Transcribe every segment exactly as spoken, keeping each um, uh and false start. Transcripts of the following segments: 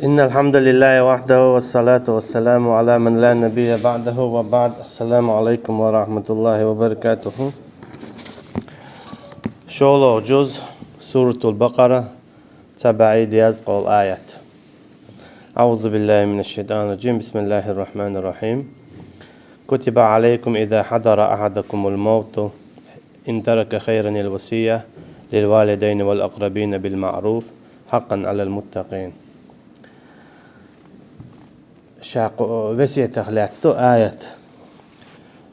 إن الحمد لله وحده والصلاة والسلام على من لا نبي بعده وبعد. السلام عليكم ورحمة الله وبركاته. ШолгӀа жуз, Суратул Бакъара, цхьа бӀаь дезткъа аят. أعوذ بالله من الشيطان الرجيم. بسم الله الرحمن الرحيم. كتب عليكم إذا حضر أحدكم الموت إن ترك خيرا الوصية للوالدين والأقربين بالمعروف حقا على المتقين. Ша кху-, весетах лаьцна ду аят.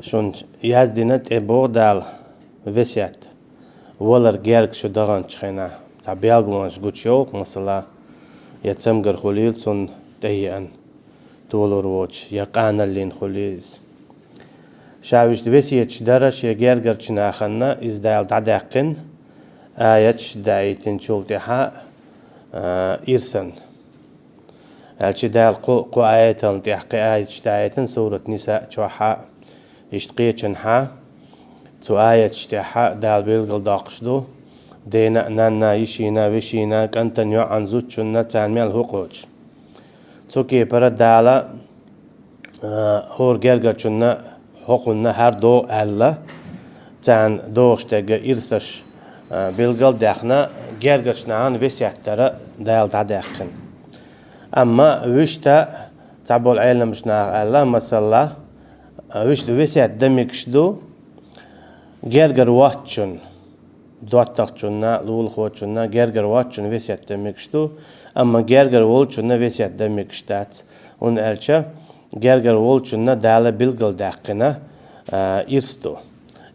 Шуна яздина тӀе боху Дала весет. Валар герга шу даханчу хенахь, цхьа белгалонаш гучуйовлу, масала, я цамгар хуьлийла цунна тӀееана, толур воцуш, я къаналлин хуьлийла иза. Ша вуьшта весеташ дара шен гергарчу нахана, иза Дала дӀадаьккхина, аяташ даийтинчул тӀаьхьа, а, ирсан. Аьлча Дала кху, кху аятална тӀехь кхин аяташ даийтина, сурат Ниса чохьа, иштта кхечанхьа, цу аяташ тӀехьа Дала билгалдоккхуш ду, дена а, нанна а, йишина а, вешина а, кӀантана а, йоӀана а, зудчунна а, царна мел хӀу кхочуш. Цу кепара Дала, а, хӀора гергарчунна хӀокхунна хӀара догӀу аьлла, царна догӀуш дерг ирсаш, а, билгал а даьхна, гергарчу нахана весет дара Дала дӀадаьккхина. Амма вуьшта цхьаболу Ӏеламчу наха аьлла, масала, а, вуьшта весет дан мегаш ду гергара воцчунна, доттагӀчунна, лулахочунна, гергара воцчунна весет дан мегаш ду, амма гергара волчунна весет дан мегаш дац, хӀунда аьлча гергара волчунна Дала билгалдаьккхина, а, ирс ду.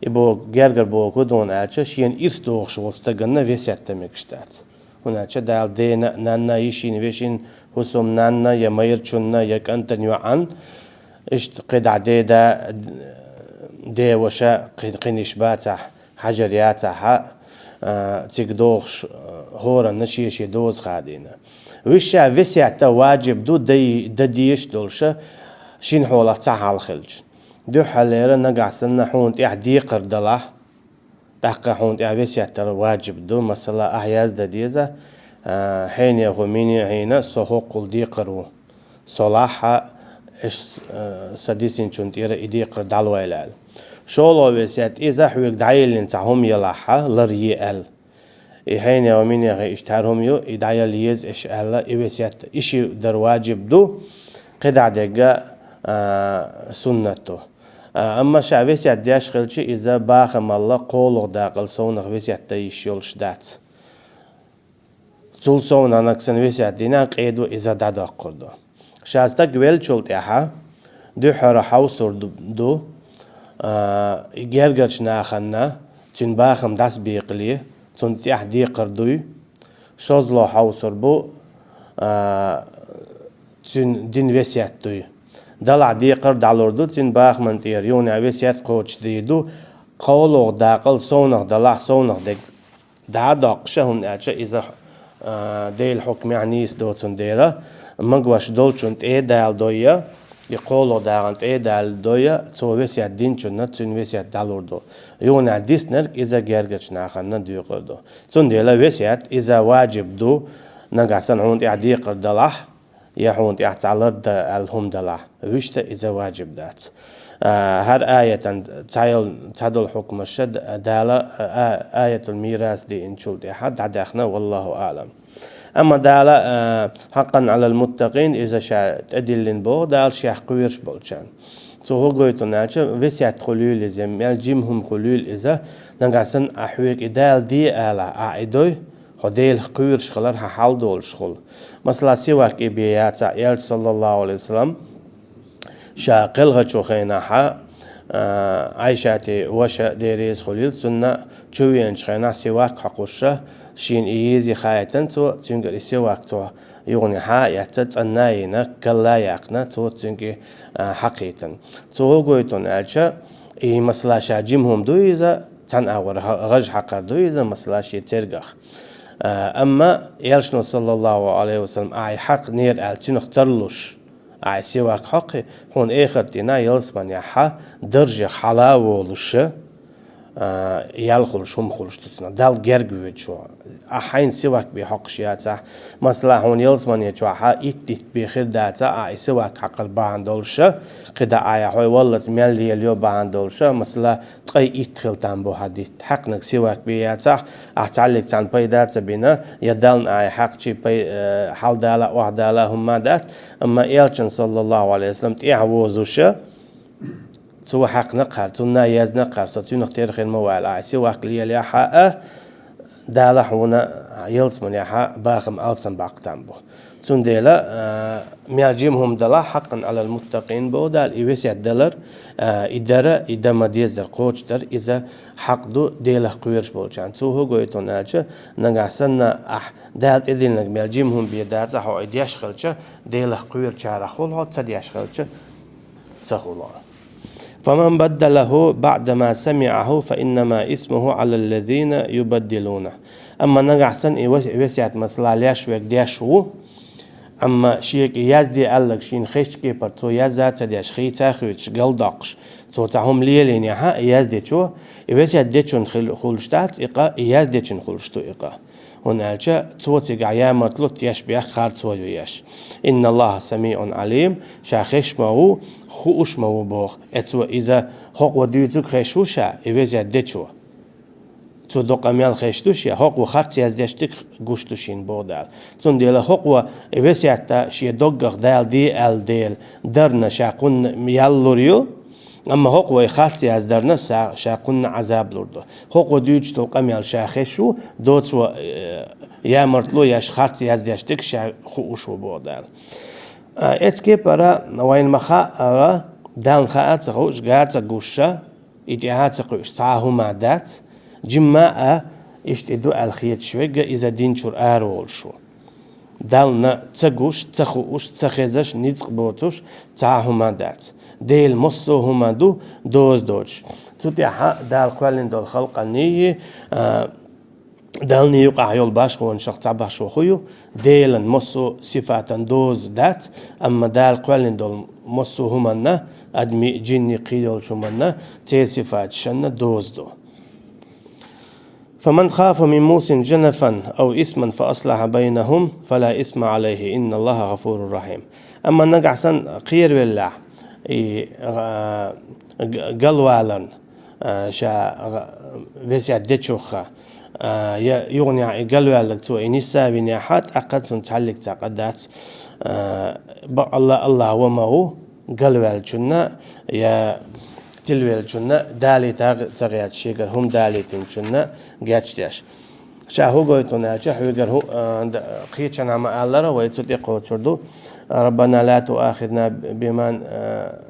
И боху, гергара бохург хӀун ду аьлча, шена ирс дохуш волу стаганна весет дан мегаш дац. ХӀунда аьлча Дала дена а, нанна а, йишина а, вешина а, хӀусамнанна а, я майрачунна а, я кӀантана а, йоӀана а, иштта кхидӀа деда а, деваша а, кхин, кхин йиш бацахь, хьажар яцахь а, а, цига догӀуш, а, хӀоранна шен-шен доза хадийна. Вуьш ша весет дан ваджиб ду, дай-, дан дезаш долуша шина хьолах цхьа хьал хилча. Дуьххьарлера нагахь санна хьуна тӀехь декхар далахь, тӀаккха хьуна тӀехь весет дар ваджиб ду, масала, ахь яздан деза, а, хьенехо мине а хьийна, со хӀоккхул декхар ву. Со лахь а, аш, а, сан дисинчунна тӀера и декхар дӀалойла аьлла. ШолгӀа весет иза хьоьга дӀайиллина цхьа хӀума ялахь а, лар е аьлла. И хьенехо мине а хьийна иштта хӀара хӀума ю, и дӀаяла еза аша аьлла, и весет, и ши дар ваджиб ду, кхидӀа дерг, а, суннат ду. А, амма ша весет деш хилча, иза бахамалла кхоалгӀа дакъал совнах весет дан йиш йолуш дац. Цул совнах нагахь санна весет дина, къедо иза дӀадоккхур ду. Ша стаг веллачул тӀаьхьа дуьххьара хьовсур ду, ду, а, и гергарчу нахана цуьнан бахам дӀасабекъале, цунна тӀехь декхар дуй. ШозлагӀа хьовсур бу, а, цуьнан дина весет дуй. Далахь декхар дӀалур ду, цуьнан бахаман тӀера юха а весет кхочушдийр ду, кхоалгӀа дакъал совнах далахь, совнах дерг дӀа а доккхуш, хӀунда аьлча иза, а, Делан хьукмехь нийса доцун дера, магош долчун тӀе а даладой, и кхоалгӀа дакъан тӀе а даладой, цо весет динчунна цуьнан весет дӀалур ду. Юха а диснарг иза гергарчу нахана доькъур ду. Цундела весет иза ваджиб ду, нагахь санна хьуна тӀехь декхар далахь, я хьуна тӀехь цхьа лар дан аьлла хӀума далахь, вуьшта иза ваджиб дац. А, хӀара аятан цхьайолу, цхьадолу хьукмаш ша Д-, Дала, а, а, аятул мирас диъначул тӀаьхьа дӀадаьхна, валлаху аълам. Амма Дала, а, хьакъан Ӏалал муттакъин, иза ша тӀедиллина боху Дала шех кхоьруш болчарна. Цо хӀун гойту аьлча, весет хуьлийла иза, мел жима хӀума хуьлийла иза, нагахь санна ахь хьоьга и Дала де алахь, ахь и дой, хьо Делах кхоьруш хилар хьан хьал долуш хуьлу. Масала, сивак и бен яцахь, Элча, саллаллаху алейхи ва саллям, ша кхелхачу хенахь, а, Ӏайшати ваша, Дела реза хуьлийла цунна, чувеанчу хенахь сивак хьокхуш, шена и еза хаийтина цо, цуьнгара и сивак цо юха а эцна, цӀанна а йина, калла а яьккхина, цо цуьнга, а, хьакхийтина. Цо хӀун гойту аьлча, и масала ша жима хӀума ду иза, цхьана агӀор гӀа-, гӀаж хьакхар ду иза, масала шен цергах. А, амма Элчано, саллаллаху алейхи ва саллям, ахь и хьакхнера аьлла, цуьнах тарлуш, ахь и сивак хьокхий, хьуна эхарт дийнахь, ялсаманехь даржех хьала а волуш, а, ял хуьлуш, хӀума хуьлуш ду цунах. Далла герга воьдуш ву. Ахь хьайна сивак бе хьокхуш яцахь, масала, хьуна ялсамане чохь итт-итт бе хир дацахь, ахь и сивак хьакхар бахьана долуш, кхидӀа ахь хьо валлалц мел лелайо бахьана долуш, масала, ткъе итт хила там бу хьан дитт. Хьаькхнарг сивак бе яцахь, ахь цхьаллиг цхьанна пайда а ца бина, я Далла ахь хьаькхча пай-, э, хьалдала, охьадала хӀума дац, амма Элчанна, саллаллаху Ӏалайхи ва саллам, тӀехьа возуш, цо хьаькхна кхара, цунна яздина кхара, со цуьнах тера хир ма ваьлла, ахь сивак лелаяхь а, Дала хьуна ялсаманехь бахам алсам баккха там бу. Цундела, а, мел жима хӀума далахь, хьакъан Ӏалал муттакъин боху Дала, и весет далар, а, и дара, и дан ма-деззара кхочушдар, иза хьакъ ду Делах кхоьруш болчарна. Цо хӀун гойту аьлча, нагахь санна ахь Дала тӀедиллинарг мел жима хӀума бен дацахь, хьо и деш хилча, Делах кхоьручарах хуьлу хьо, ца деш хилча, ца хуьлу хьо. فمن بدله بعدما سمعه فإنما إثمه على الذين يبدلونه. Амма нагахь санна и вес-, весет, масала, леш верг деш ву, амма шега и язде аьлларг шена хезчу кепара цо язда а ца деш, хийца а хуьйцуш, галдоккхуш, цо цхьа хӀума лелийнехь а и яздечо, и весет дечун хил-, хуьлуш дац и къа, и яздечун хуьлуш ду и къа. ХӀунда аьлча цо цигахь ямартло тешнабехк харцо ю еш. إن الله سميع عليم, ша хезаш ма ву, хууш ма ву боху. Э, цо иза хӀокхо дуьйцург хезаш ву ша, и весет дечо. Цо до къамел хезаш ду шен, хӀокхо харц яздеш дерг гуш ду шена боху Дала. Цундела хӀокхо и весет шен доггах Дала де аьлла дела дарна ша кхунна ял лур ю, амма хӀокхо и харц яздарна ша, ша кхунна Ӏазаб лур ду. ХӀокхо дуьйцуш долу къамел ша хезаш ву, доцо, э, ямартло еш, харц яздеш дерг ша хууш ву боху Дала. А, эцу кепара вайна ма-хаъара, Далла хаа а ца хууш, га а ца гуш, и тӀаьхьа а ца кхуьуш цхьа а хӀума дац, жимма а иштта и ду аьлла хеташ верг иза динчуьра араволуш ву. Далла ца гуш, ца хууш, ца хезаш, ницкъ боцуш цхьа а хӀума дац. Делан массо а хӀума ду доза доцуш. Цу тӀаьхьа Дала кхоьллина долу халкъанний, а, Даллний юкъахь йолу башхонашах цхьа башхо хӀун ю? Делан массо а сифатан доза дац, амма Дала кхоьллина долу массо а хӀуманна, адамийн, жинийн, кхин йолчу хӀуманна, церан сифаташна доза ду. فمن خاف من موص جنفا أو إثما فأصلح بينهم فلا إثم عليه إن الله غفور رحيم. Амма нагахь санна кхеравеллехь, и, а, г-, галваларна, а, ша, а, весет дечух, а, я юханехь и галваьлларг цо и нисса а винехь, тӀаккха цунна цхьаллиг цхьа къа дац, а, бакъалла Аллах ва ма ву, галваьллачунна я тилвеллачунна далийта ца гӀерташ, шегара хӀума далийтинчунна гечдеш. Ша хӀун гойту аьлча, хьоьгара хӀу-, а, д-, кхечанхьа ма-аллара, вай цу тӀе кхочур ду: ربنا لا تؤاخذنا بما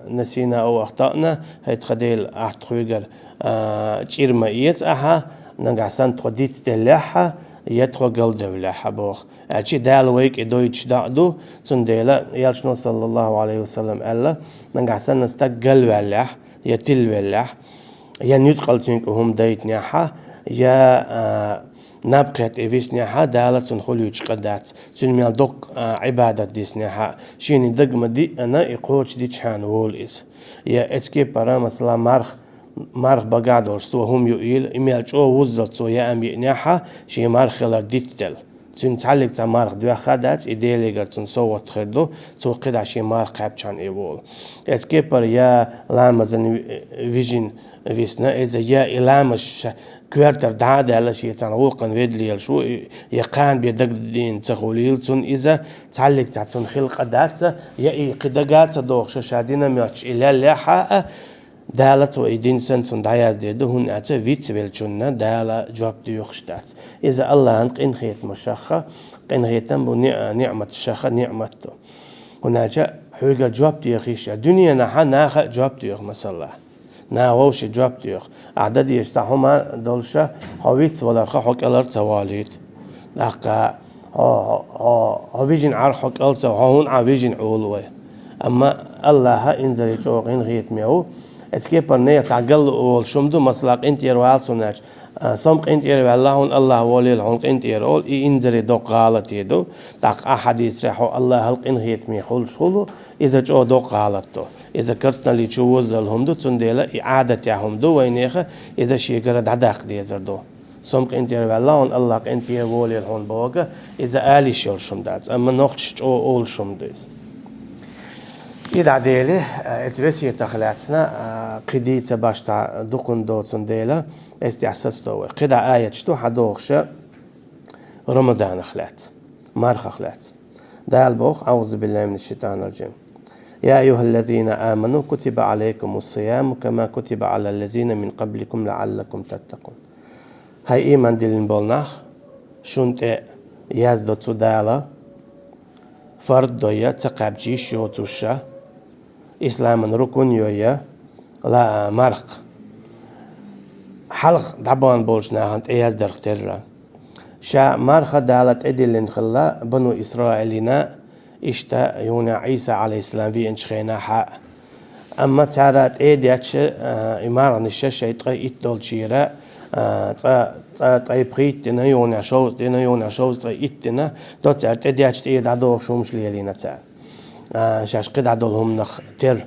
نسينا أو أخطأنا, хӀай тхан Дела, ахь тхоьгара, а, чӀир ма эца ахьа, нагахь санна тхо дицделлехьа, я тхо галдевллехьа боху. Аьлча Дала вай кӀе дойтуш дӀа а ду, цундела Элчано, саллаллаху Ӏалайхи ва саллам, аьлла: нагахь санна стаг галваьллехь, я тилвеллехь, я нуьцкъала цуьнга хӀума дайтинехьа, я, а, наб кхетта и виснехьа, Дала цунна хуьлуьйтуш къа дац, цуьнан мел доккха, а, Ӏибадат диснехьа, шена дага ма диъана и кхочушдичхьана волу иза. Я эцу кепара, масала, марх, марх багахь долуш цо хӀума юийла, и мел чӀогӀа вуззалц цо яа ма йиънехьа, шен марх хилар дицделла. Цуьнан цхьаллиг цхьа марха доьхна а дац, и Делегара цунна совгӀат хир ду, цо кхидӀа шен марха кхаьбчхьана и волу. Эцу кепара я ламазан ви-, вижина висна иза, я и ламаз ша коьртара дӀа а даьлла, шен цхьана гӀуллакхана ведда лелаш ву, и, я кхана бен дагадина ца хуьлийла цунна иза, цхьаллиг цхьа цунна хила къа дац, я и кхин дага а ца дохуш, ша дина моьттуш и леллехьа а, Дала цо и дина санна цунна дӀаяздийр ду, хӀунда аьлча вицвеллачунна Дала жоп доьхуш дац. Иза Аллахьан къинхетамашахха, къинхетам бу, ни-, ниӀматашахха ниӀмат ду. ХӀунда аьлча хьоьгара жоп деха йиш яц. Дуьненахьа наха а жоп доьху, масала. Наха вовшийн жоп доьху. Ахь дан дезаш цхьа хӀума долуша, хьо вицваларха хьо кӀелара ца волуьйту. ТӀаккха хьо, хьо, хьо, хьо вижина Ӏар хьо кӀел ца, хьо хӀунда Ӏа вижина Ӏула вай? Амма Аллахьа инзаре чӀогӀа къинхетаме ву. Эцу кепара нехан цхьа галла волуш хӀума ду, масала, къинтӀера вала суна аьлча, А, со-м къинтӀера ваьлла хьуна, АллахӀ волийла хьуна къинтӀера олу, и инзаре доккха гӀалате ду. ТӀаккха а хьадисехь хьо АллахӀал къинхетаме хуьлуш хуьлу, иза чӀогӀа доккха гӀалат ду. Иза карцналли чу вуззал хӀума ду, цундела и Ӏадатехь хӀума ду вайнеха, иза шегара дӀадаккха дезар ду. Со-м къинтӀера ваьлла хьуна, АллахӀ къинтӀера волийла хьуна боху, иза ала йиш йолуш хӀума дац, амма нохчаша чӀогӀа олуш хӀума ду иза. И дӀадели, а, эцу весетах лаьцна, а, кхин дийца башха дукха доцун дела, эцу тӀехь сацадо вай. КхидӀа аяташ ду хьадохуша Рамаданах лаьцна, мархах лаьцна. Дала боху: «أعوذ بالله من الشيطان الرجيم. يا أيها الذين آمنوا كتب عليكم الصيام كما كتب على الذين من قبلكم لعلكم تتقون». ХӀай ийман диллина болу нах, шуна тӀе яздо цу Дала, фард дойя, ца кхаьбча йиш йоцуша, исламан рукун йойя, ла-, марха. Хьалха дӀабахана болчу нахана тӀеяздарх терра. Ша марха Дала тӀедиллина хилла бану Исраилина, иштта юна Ӏийса, Ӏалайхиссалам, веанчу хенахь а. Амма цара тӀедетташ, а, и марханаш шайн ткъе итт долчуьра, а, цкъа, цкъа ткъе пхийттина, юна шовзткъа дина, юна шовзткъе итт дина, до цара тӀедетташ тӀера дӀадохуш хӀумаш лелийна цара. А, шаьш кхидӀа долу хӀуманах тера.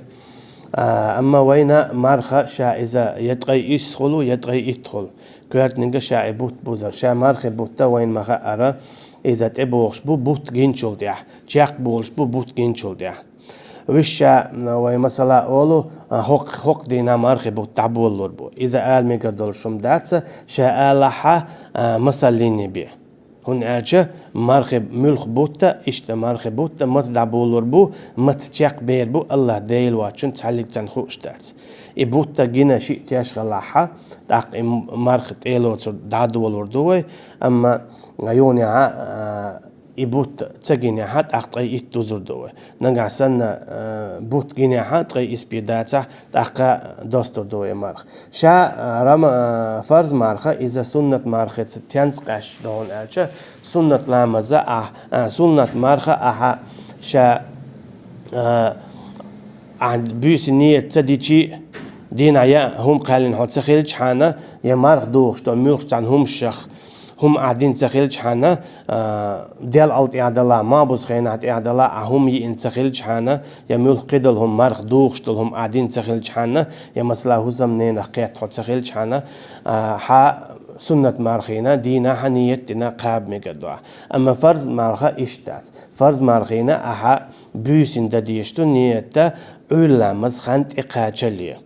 А, амма вайна марха ша иза я ткъе исс хуьлу, я ткъе итт хуьлу. Коьртаниг ша и бутт бузар. Ша мархи бутт вайна ма хаъара, иза тӀебогӀуш бу бутт гиначул тӀехь, чекх болуш бу бутт гиначул тӀехь. Вуьш ша, вай масала олу, а, хӀокху, хӀокху дийнахь мархи бутт дӀаболалур бу. Иза ала мегар долуш хӀума дац, ша алахьа, а, масаллине бен. ХӀунда аьлча мархи муьлх бутт, иштта мархи бутт маца дӀаболалур бу, маца чекх бер бу, АллахӀ Дела воцчунна цхьаллиг царна хууш дац. И бутт гина шиъ теш хилахьа, тӀаккха и марха тӀелоцур дӀадолалур ду вай, амма юнехьа, а, и бутт ца гинехьа, тӀаккха ткъе итт дузур ду вай. Нагахь санна, а, бутт гинехьа, ткъе исс бен дацахь, тӀаккха достур ду вай марха. Ша, а, рама-, а, фарз марха, иза суннат мархица тенца къаьсташ ду хьуна аьлча, суннат ламаза ахь, а, суннат марха ахьа ша, а, ахь буьйса ниет ца дичи, дийнахь я хӀума кхаьллина хьо ца хилчхьана, я марха духуш ду муьлххачу цхьана хӀумашах, хӀума ахь дина ца хилчхьана, а, Делан ал тӀехь дала, мабус хенахь тӀехь дала, ахь хӀума йиъна ца хилчхьана, я муьлхха кхидолу хӀума, марха духуш долу хӀума ахь дина ца хилчхьана, я масала хӀусамненах кхетта хьо ца хилчхьана, а, хьан суннат мархина дийнахьа ниет дина кхаба мегар ду ахь. Амма фарз марха иштта дац. Фарз мархина ахьа буьйсина дан дезаш ду ниетта Ӏуьйра ламаз хан тӀекхачалле.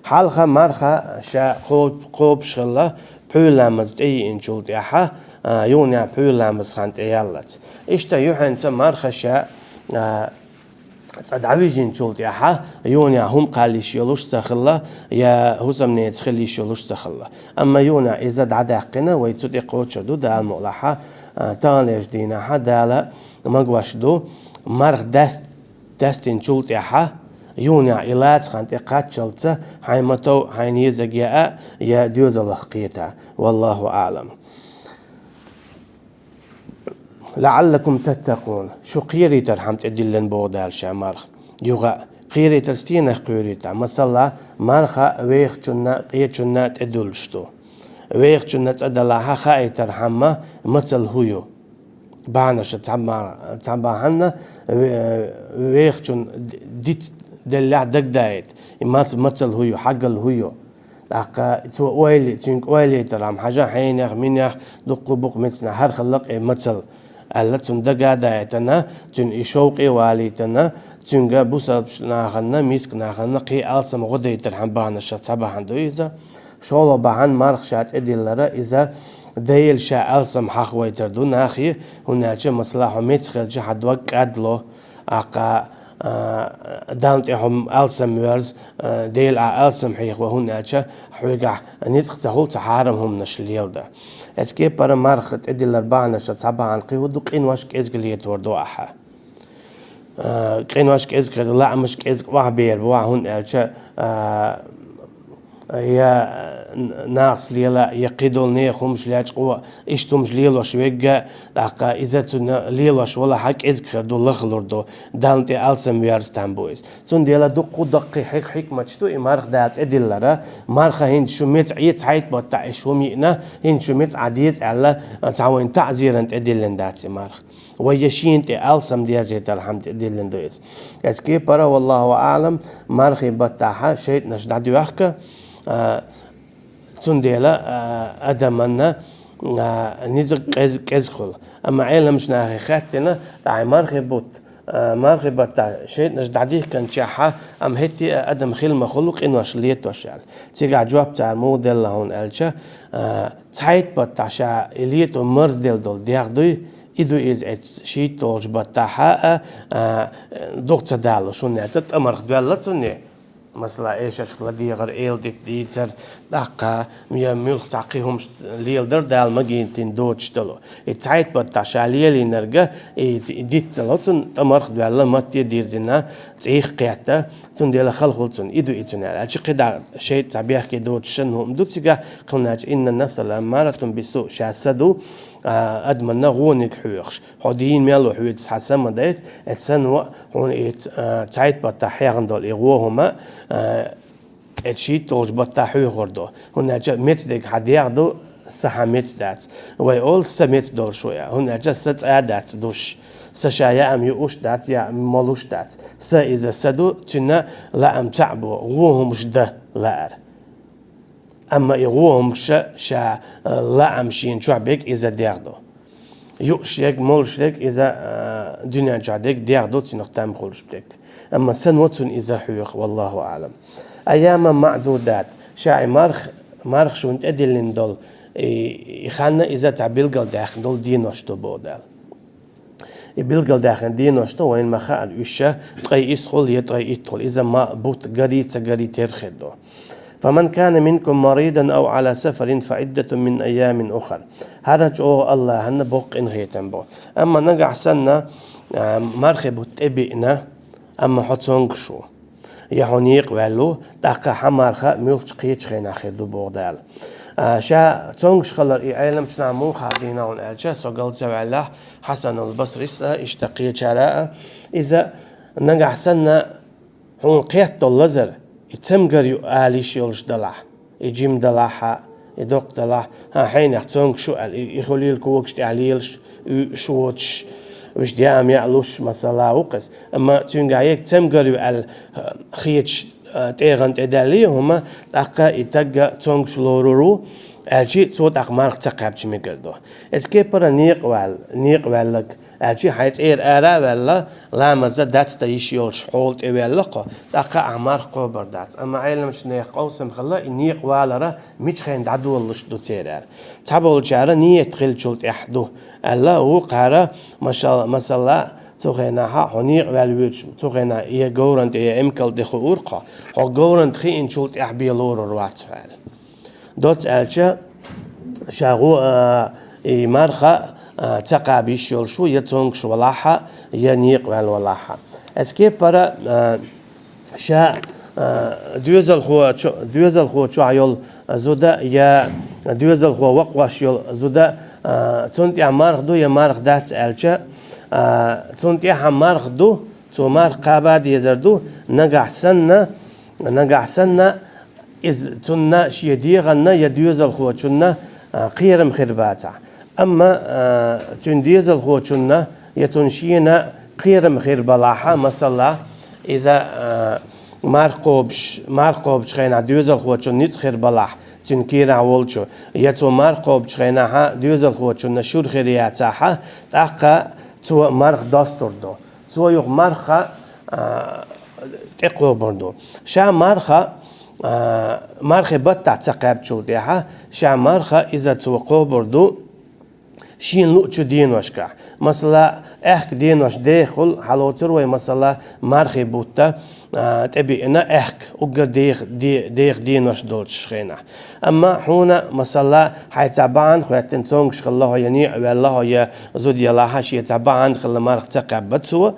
Хьалха марха ша кхо-, кхобуш хилла, пхьуьйра ламаз тӀеиъначул тӀаьхьа, а, юнехь пхьуьйра ламаз хан тӀеяллалц. Иштта юьхьанца марха ша, а, цкъа дӀавижинчул тӀаьхьа, юнехь хӀума кхаьлла йиш йолуш ца хилла, я хӀусамнеца хила йиш йолуш ца хилла. Амма юнехь иза дӀадаьккхина, вай цу тӀе кхочур ду, Дала мукъ лахьа, а, таханлерчу дийнахьа Дала магош ду, марха даст-, дастинчул тӀаьхьа, юнехь и лаца хан тӀе кхаччалца, хьайн матов, хьайна езаг яа, я доьзалах кхета. Валлаху аълам. «ЛаӀаллакум таттакъун». Шу кхерийтархьама тӀедиллина боху Дала ша марха. Юха а, кхерийтар стенах кхоьруьйтахь? Масала, марха вехачунна, къечунна тӀедуьллуш ду. Вехачунна цӀа далахьа хаийтархьама мацалла хӀун ю? Бахьанаша цхьа ма-, цхьа бахьана ве-, вехачун д-, диц деллехь дагадаийта, и мац-, мацалла хӀун ю, хьагалла хӀун ю. ТӀаккха цо ойла, цуьнга ойлийтархьама, хьажа хьенех, минех, дуккха букъ мецна хӀара хилла-кх и мацалла, аьлла, цунна дага а даийтина, цуьнан и шовкъе а валийтина, цуьнга бусалбачу нахана, миска нахана кхин алсам гӀо дайтархьама бахьанаша цхьа бахьана ду иза. ШолгӀа бахьана марха ша тӀедиллара, иза Дела ша алсам хьахавайтар ду нахе, хӀунда аьлча, масала, хьо меца хилча хьан дог кӀадло, аккха, а, Далла тӀе хьо алсам воьрза, а, Дела ахь алсам хьехаво, хӀунда аьлча хьоьгахь ницкъ ца хуьлу цхьа хьарам хӀуманаш леладан. Эцу кепара марха тӀедиллар бахьанаша цхьа бахьана кхин хӀун ду, къинош кӀезиг летор ду ахьа. А, къинош кӀезиг хир, лаамаш кӀезиг охьабер бу ахьа, хӀунда аьлча, а, я нахаца лела, я кхыдолу нехан хӀумаш лечкъо, иштта хӀумаш лелош вегга, тӀаккха иза цунна лелош валахь, кӀезиг хир ду, лахалур ду, Далла тӀе алсам верза там бу иза. Цундела дуккха даккхий хьик-, хьикматаш ду и марха Дала тӀедиллара, марха хӀинца шу меца Ӏе, цхьайтта баттахь шу хӀума йиъна, хӀинца шу меца Ӏа деза аьлла, цхьа вайн таӀзарна тӀедиллина дац и марха. Вай я шена тӀе алсам деза тӀера хӀума тӀедиллина ду иза. Эцу кепара, валлаху аӀлам, мархий баттахь шайтӀанаш дӀадоьхка, а, цундела, а, адаманна, а, низа кӀез-, кӀезиг хуьлу. Амма Ӏеламчу нахе хаьттина, тӀаккха мархий бутт, а, мархий баттахь шайтӀанаш дӀадихкинчехьа, амма хӀетте а адам хила ма хуьлу къинош летош аьлла. Цигахь жоп цара муха делла хьуна аьлча, а, цхьайтта баттахь ша и лето марзделла долу дегӀ дуй, и ду иза эцу шийтталгӀачу баттахь а, а, дукха ца далуш, хӀунда аьлча тӀамарх доьлла цунна. Масала, эшаршка ладегӀар, эла дитта дийцар, тӀаккха я муьлхха цхьа кхин хӀумаш леладар Дала магийна тина доцуш долу. И цхьайтта баттахь ша лелийнарг, и, и диттало цунна тӀамарх доьлла, матте дирзина, цӀийх кхетта, цундела хала хуьлу цунна, и ду и цунна аьлла. Аьлча кхидӀа шайтӀа цхьа бехке доцуш санна хӀума ду цигахь, кхунначу инна нафса лааммаратун бису, ша са ду, а, адаманна гӀониг хьоьхуш. Хьо дийна мел ву хьоьца хьан са ма дайта, эцу санна ву хьуна и ц-, а, цхьайтта баттахь хьехна долу и гӀо хӀума, а, эцу шийтталгӀачу баттахь хьоьхур ду. ХӀунда аьлча меца дерг хьан дегӀ ду, са хьан меца дац. Вай олу са меца долуш ву аьлла. ХӀунда аьлча са цӀа дац душ. Са ша яа а юуш дац, яа а молуш дац. Са иза са ду, цуьнан лаам цхьаъ бу, гӀо хӀумаш дан лаар. Амма и гӀо хӀумаш ша, а, лаам шена чохь берг иза дегӀ ду. Юуш ерг, молуш ерг иза, а, дуьнен чохь дерг дегӀ ду, цуьнах там хуьлуш дерг. Амма са ма цунна иза хьоьху, валлаху аӀлам. Айяман маӀдудат. Ша и марх-, марха шуна тӀедиллина долу, и, и ханна иза цхьа билгалдаьккхина долу денош ду боху Дала. И билгалдаьккхина денош ду, вайна ма хаара уьш ша, ткъе исс хуьлу я ткъе итт хуьлу. Иза ма бутт гарий, ца гарий тера хир ду. Фаман кана минкум марийдан ав Ӏала сафарин фаӀиддатун мин айямин ухар. ХӀара чӀогӀа АллахӀанна боккха къинхетам бу. Амма нагахь санна, а, мархи бутт тӀебиъна, амма хьо цомгуш ву. Я хьо некъа ваьлла ву, тӀаккха хьан марха муьлххачу кхечу хенахь хир ду боху Дала. А, ша цомгуш хилар и Ӏеламчу наха муха хьардина хьуна аьлча, со гал ца ваьллехь, Хьасанул Басрис а, иштта кхечара а, иза нагахь санна хьуна кхетта долу лазар, и цамгар ю ала йиш йолуш далахь, и жима далахь а, и доккха далахь а, хьан хьенех цомгуш ю аьлла, и, и хуьлийла когаш тӀехь лелаш, уьш воцуш, уьш деа ма яа луш, масала, ву-кх иза. Амма цуьнгахь ерг цамгар ю аьлла, хеташ, а, тӀегӀан тӀе даьллий хӀума, тӀаккха и тагга цомгуш лорур ву, аьлчи цо тӀаккха марха ца кхаьбча мегар ду. Эцу кепара некъа ваьлла, некъа ваьлларг, аьлчи хьайн цӀера ара а ваьлла, ламаза дац дан йиш йолчу хьола тӀе ваьлла кхо, тӀаккха ахь марха кхобур дац. Амма Ӏеламчу нехан къовсам хилла, и некъа валара мича хенахь дӀадолалуш ду церан. Цхьаболчара ниет хиллачул тӀаьхьа ду аьлла, вукхара, машал-, масала, цу хенахь хьо некъа ваьлла воьдуш, цу хенахь я говран тӀе, я эмкал тӀе хуур кхо, хьо говран тӀе хиъначул тӀаьхьа бен лорур вац хьо аьлла. Доцца аьлча, ша гӀо, а, и марха, а, ца кхаба йиш йолуш ву, я цомгуш валахь а, я некъа ваьлла валахь а. Эцу кепара, а, ша, а, доьзалхочу-, доьзалхочохь йолу зуда, я доьзалхо вакхош йолу зуда, а, цунна тӀехь марха ду, я марха дац аьлча, а, цунна тӀехь марха ду, цо марха кхаба дезар ду, нагахь санна, нагахь санна, иза цунна шен дегӀанна я доьзалхочунна, а, кхерам хир бацахь. Амма, а, цуьнан доьзалхочунна я цунна шена кхерам хир балахь а, масала, иза, а, марха кхобуш, марха кхобучу хенахь доьзалхочунна ницкъ хир балахь, цуьнан кийрахь волчу, я цо марха кхобучу хенахь доьзалхочунна шура хир яцахь, тӀаккха цо марха достур ду. Цо юха марха, а, тӀекхобур ду. Ша марха, а, мархи баттахь ца кхаьбчул тӀаьхьа, ша марха иза цо кхобур ду шена луучу деношкахь. Масала, аьхка денош дехахула хьалоцур вай, масала, мархи бутта, а, тӀебиъна аьхка, уггар деха, де-, деха денош долчу хенахь. Амма хьуна, масала, хьайца бахьана хӀоьттина цомгуш хилла хьо, я некъа ваьлла хьо, я зуда ялахь а, шеца бахьана хилла марха ца кхаьбба цо,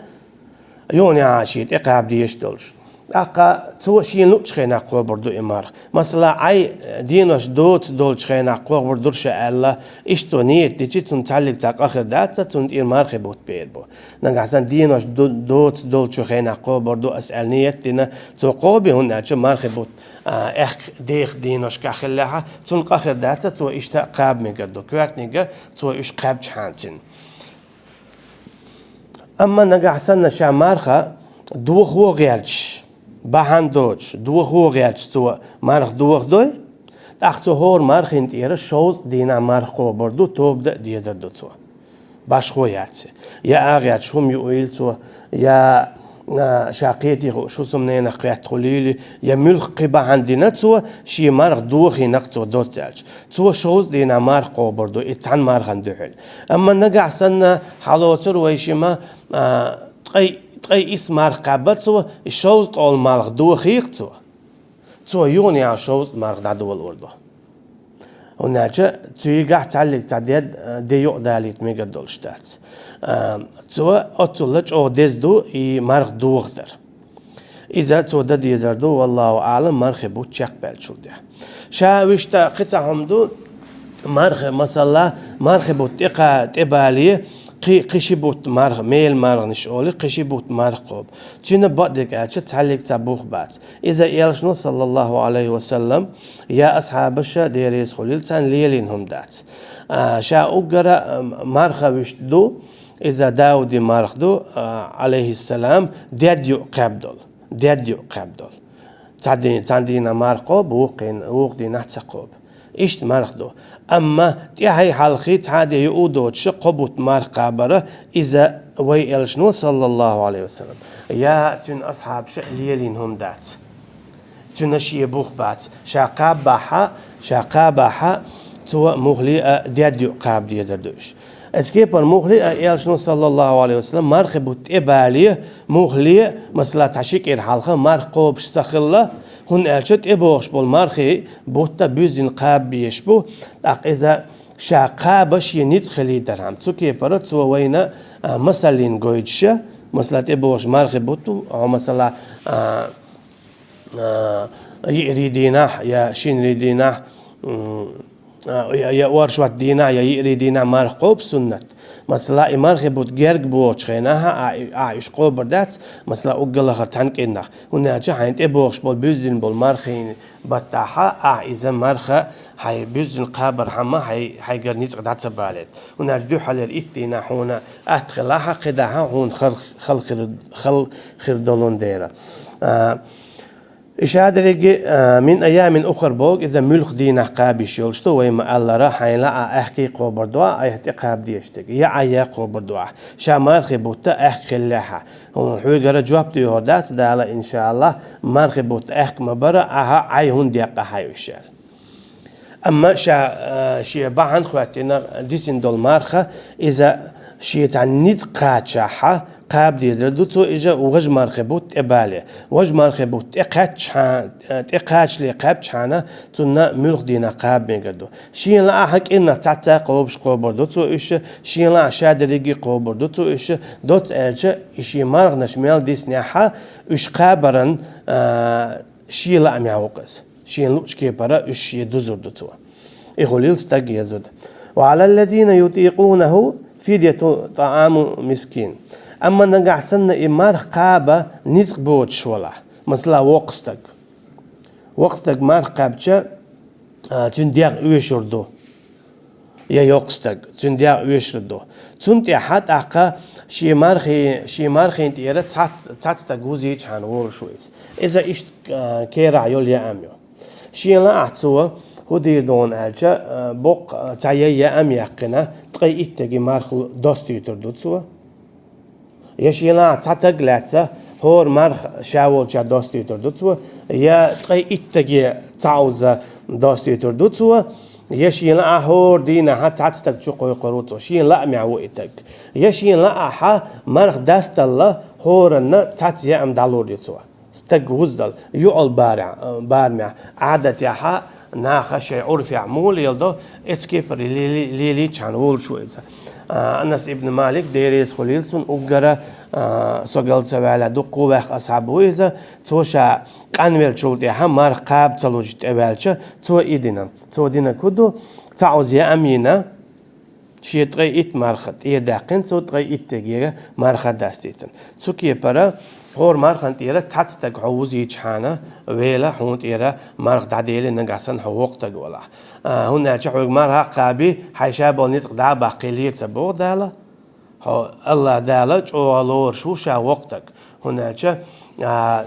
юха а шен тӀекхаба дезаш долуш. ТӀаккха цо шена луъучу хенахь кхобур ду и марха. Масала, Ӏай денош доцу долчу хенахь кхобур дура ша аьлла, иштта цо нийят дичи, цунна цхьаьллиг цхьа къа хир дац, цунна тӀера мархи бутт бер бу. Нагахь санна денош ду-, доцу долчу хенахь кхобур ду ас аьлла нийят дина, цо кхоби, хӀунда аьлча мархи бутт, а, аьхка деха деношкахь хиллехьа, цунна къа хир дац, цо иштта кхаба мегар ду. Коьртаниг цо уьш кхаьбчахьана цуьнан. Амма нагахь санна ша марха дохо гӀерташ, бахьана доцуш, дохо гӀерташ цо марха дохадой, тӀаккха цо хӀора мархина тӀера шовзткъа дийнахь марха кхобур ду, тоба дан а дезар ду цо. Башхо яц. Я а гӀерташ хӀума юийла цо, я, а, ша кхетий хууш хӀусамненах кхетта хуьлийла, я муьлхха кхин бахьана дина цо, шен марха дохийна-кх цо доцца аьлча. Цо шовзткъа дийнахь марха кхобур ду, и цхьана мархана дуьхьал. Амма нагахь санна хьалоцур вай шима, а, ткъе, ткъе исс марха кхаьбба цо, и шовзткъа олу марха дохий-кх цо. Цо юханехьа шовзткъа марха дӀадолор ду. ХӀунда аьлча цуьнгахь цхьаьллиг цхьа де, де юкъа далийта мегар долуш дац. А, цо оццул чӀогӀа деза ду и марха дохадар. Иза цо дан дезар ду, валлаху аӀлам, мархи бутт чекхбаьллачул тӀаьхьа. Ша вуьшта кхин цхьа хӀума ду, мархи, масала, мархи бутт тӀекха-, тӀебале, кхи-, кхин ши бутт марха, мел марханаш олий, кхин ши бутт марха кхобу. Цуьнан бакъдерг аьлча, цхьаьллиг цхьа бух бац. Иза элчано, саллаллаху Ӏалайхи ва саллам, я асхьабаша, Дела реза хуьлийла царна, лелийна хӀума дац. А, ша уггара, а, марха вуьшта ду, иза Дауди марха ду, а, Ӏалайхиссалам, дед юкъа кхаьбдолу, дед юкъа кхаьбдолу. Цхьа дий-, цхьана дийнахь марха кхобу, вукху-, вукху дийнахь ца кхобу. Иштта марха ду. Амма тӀаьхьий хьалхий цхьа а де юкъа доцуша кхо бутт марха кхабара, иза вай элчано, саллаллаху Ӏалайхи ва саллам, я цуьнан асхьабаша лелийна хӀума дац. Цуьнан шен бух бац. Ша кхабахьа, ша кхабахьа, цо муххале а дед юкъа кхаба дезар ду уьш. Оцу кепара муххале а элчано, саллаллаху Ӏалайхи ва саллам, мархи бутт тӀебале, муххале, масала, цхьа ши кӀира хьалха марха кхобуш ца хилла, хӀунда аьлча тӀебогӀуш болу мархи бутт буьззина кхаба безаш бу, тӀаккха иза ша кхаба шен ницкъ хилийта дархьама. Цу кепара цо вайна, а, масаллин гойтуша, масала, тӀебогӀуш мархи бутт, хьо, масала, а, а, йиъарий дийнахь я шинарий дийнахь, м, а, я, я оршот дийнахь, я йиъарий дийнахь марха кхобу суннат. Масала, и мархи бутт герга богӀучу хенахь а, а, уьш кхобур дац, масала, уггар лахара цхьана кӀирнах. ХӀунда аьлча хьайна тӀебогӀуш болу, буьззина болу мархин баттахьа, ахьа иза марха хьайн буьззина кхабархьама, хьай-, хьайгара ницкъ дӀа ца балийта. ХӀунда аьлча дуьххьалера итт дийнахь хьуна атта хилахьа, кхидӀахьа хьуна хала, хала хир, хала хир долун дера. А, и ша дерриге, а, мин айямин ухар боху, иза муьлхха дийнахь кхаба йиш йолуш ду, вай ма-аллара, хьайна лаахь аьхкий кхобур ду ахь, айхьа тӀе кхаба дезаш дерг, я Ӏай я кхобур ду ахь. Ша мархи бутт аьхка хиллехьа. Хьуна хьоьгара жоп доьхур дац Дала, иншааллахӀ, мархи бутт аьхка ма бара, ахьа Ӏай хӀунда деккъа хьайн уьш аьлла. Амма ша, а, шен бахьана хӀоьттина дисина долу марха, иза шен цхьа ницкъ кхачахьа, кхаба дезар ду цо иза важа мархи бутт тӀебале. Важа мархи бутт тӀекхаьччахьа-, тӀекхачале кхаьбчахьана, цунна муьлхха дийнахь кхаба мегар ду. Шена лаахьа кӀирнах цхьацца кхобуш кхобур ду цо уьш, шена лаахь ша дерриге кхобур ду цо уьш, доцца аьлча, и шен марханаш мел диснехьа, уьш кхабаран, а, шен лаамехь ву-кх иза. Шена луъучу кепара уьш шен дузур ду цо. И хуьлийла стаг еза зуда. Ва Ӏалаллазина ютӀикъунаху фидяту тӀааму мискин. Амма нагахь санна и марха кхаба ницкъ боцуш валахь, масала, воккха стаг. Воккха стаг марха кхаьбча, а, цуьнан дегӀ оьшур ду. Я йоккха стаг, цуьнан дегӀ оьшур ду. Цунна тӀаьхьа тӀаккха шен мархи-, шен мархина тӀера цхьац-, цхьацца стаг вузийчхьана волуш ву иза. Иза иштта, а, керахь йолу яам ю. Шена лаахь цо, хӀун дийр ду аьлча, а, боккха, а, цхьа яй яам яьккхина, ткъе иттаге марха достуьйтур ду цо. Я шена лаахь цхьа стаг лаьцна, хӀора марха ша волчохь достуьйтур ду цо, я ткъе иттаге цхьа уза достуьйтур ду цо, я шена лаахь хӀора дийнахьа цхьацца стаг чу кхойкхур ву цо, шен лаамехь ву и стаг. Я шена лаахьа марха дасталла хӀоранна цхьацца яам дӀалур ю цо. Стаг вуззал, юкъал барехь-, барамехь, Ӏадатехьа, наха шайн Ӏурфехь муха леладо, эцу кепара лели-, лелийчхьана волуш ву иза. А, Анас ибн Малик, Дела реза хуьлийла цунна, уггара, а, со гал ца ваьлла, дуккха ваьхка асхьаб ву иза, цо ша къанвеллачул тӀехьа марха кхаба ца луш тӀеваьлча, цо и дина. Цо динарг хӀун ду, цхьа Ӏуза яа а йина, шен ткъе итт марха тӀера даьккхина, цо ткъе иттагара марха дастийтина. Цу кепара хӀора мархана тӀера цхьацца стаг хьо вузийчхьана, вела хьуна тӀера марха дӀадели, нагахь санна хьо воккха стаг валахь. А, хӀунда аьлча хьоьга марха а кхаби, хьай ша болу ницкъ дӀа а баккхий ле ца боху Дала. Хьо, АллахӀ Дала чӀогӀа лоруш ву ша воккха стаг. ХӀунда аьлча, а,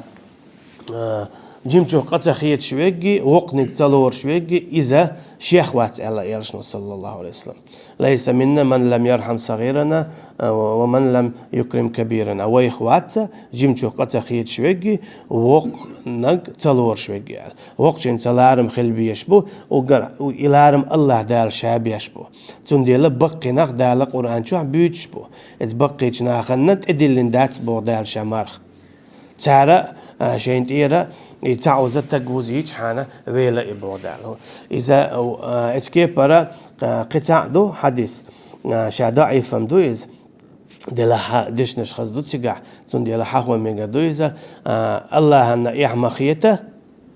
а, жимачух къа ца хеташ верг, воккханиг ца лоруш верг, иза шех вац аьлла элчано, саллаллаху Ӏалайхи ва саллам. «Лайса минна ман лам ярхьам сагӀирана, а, ва ман лам юкрим кабирана». Вайх вац, жимачух къа ца хеташ верг, воккханиг ца лоруш верг аьлла. Воккхачун ца ларам хила безаш бу, уггар, и ларам АллахӀ Дала ша беш бу. Цундела баккхий нах Дала Къуръан чохь буьйцуш бу. Иза баккхийчу нахана тӀедиллина дац боху Дала ша марха. Цара, а, шайна тӀера и цхьа Ӏуза стаг вузийчхьана вела и боху Дала. Иза, а, эцу кепара, а, кхин цхьаъ ду хьадис. А, ша даӀиф-м ду иза. Делахь дешнаш хаза ду цигахь, цундела хьахо мегар ду иза, а, АллахӀанна эхь ма хета,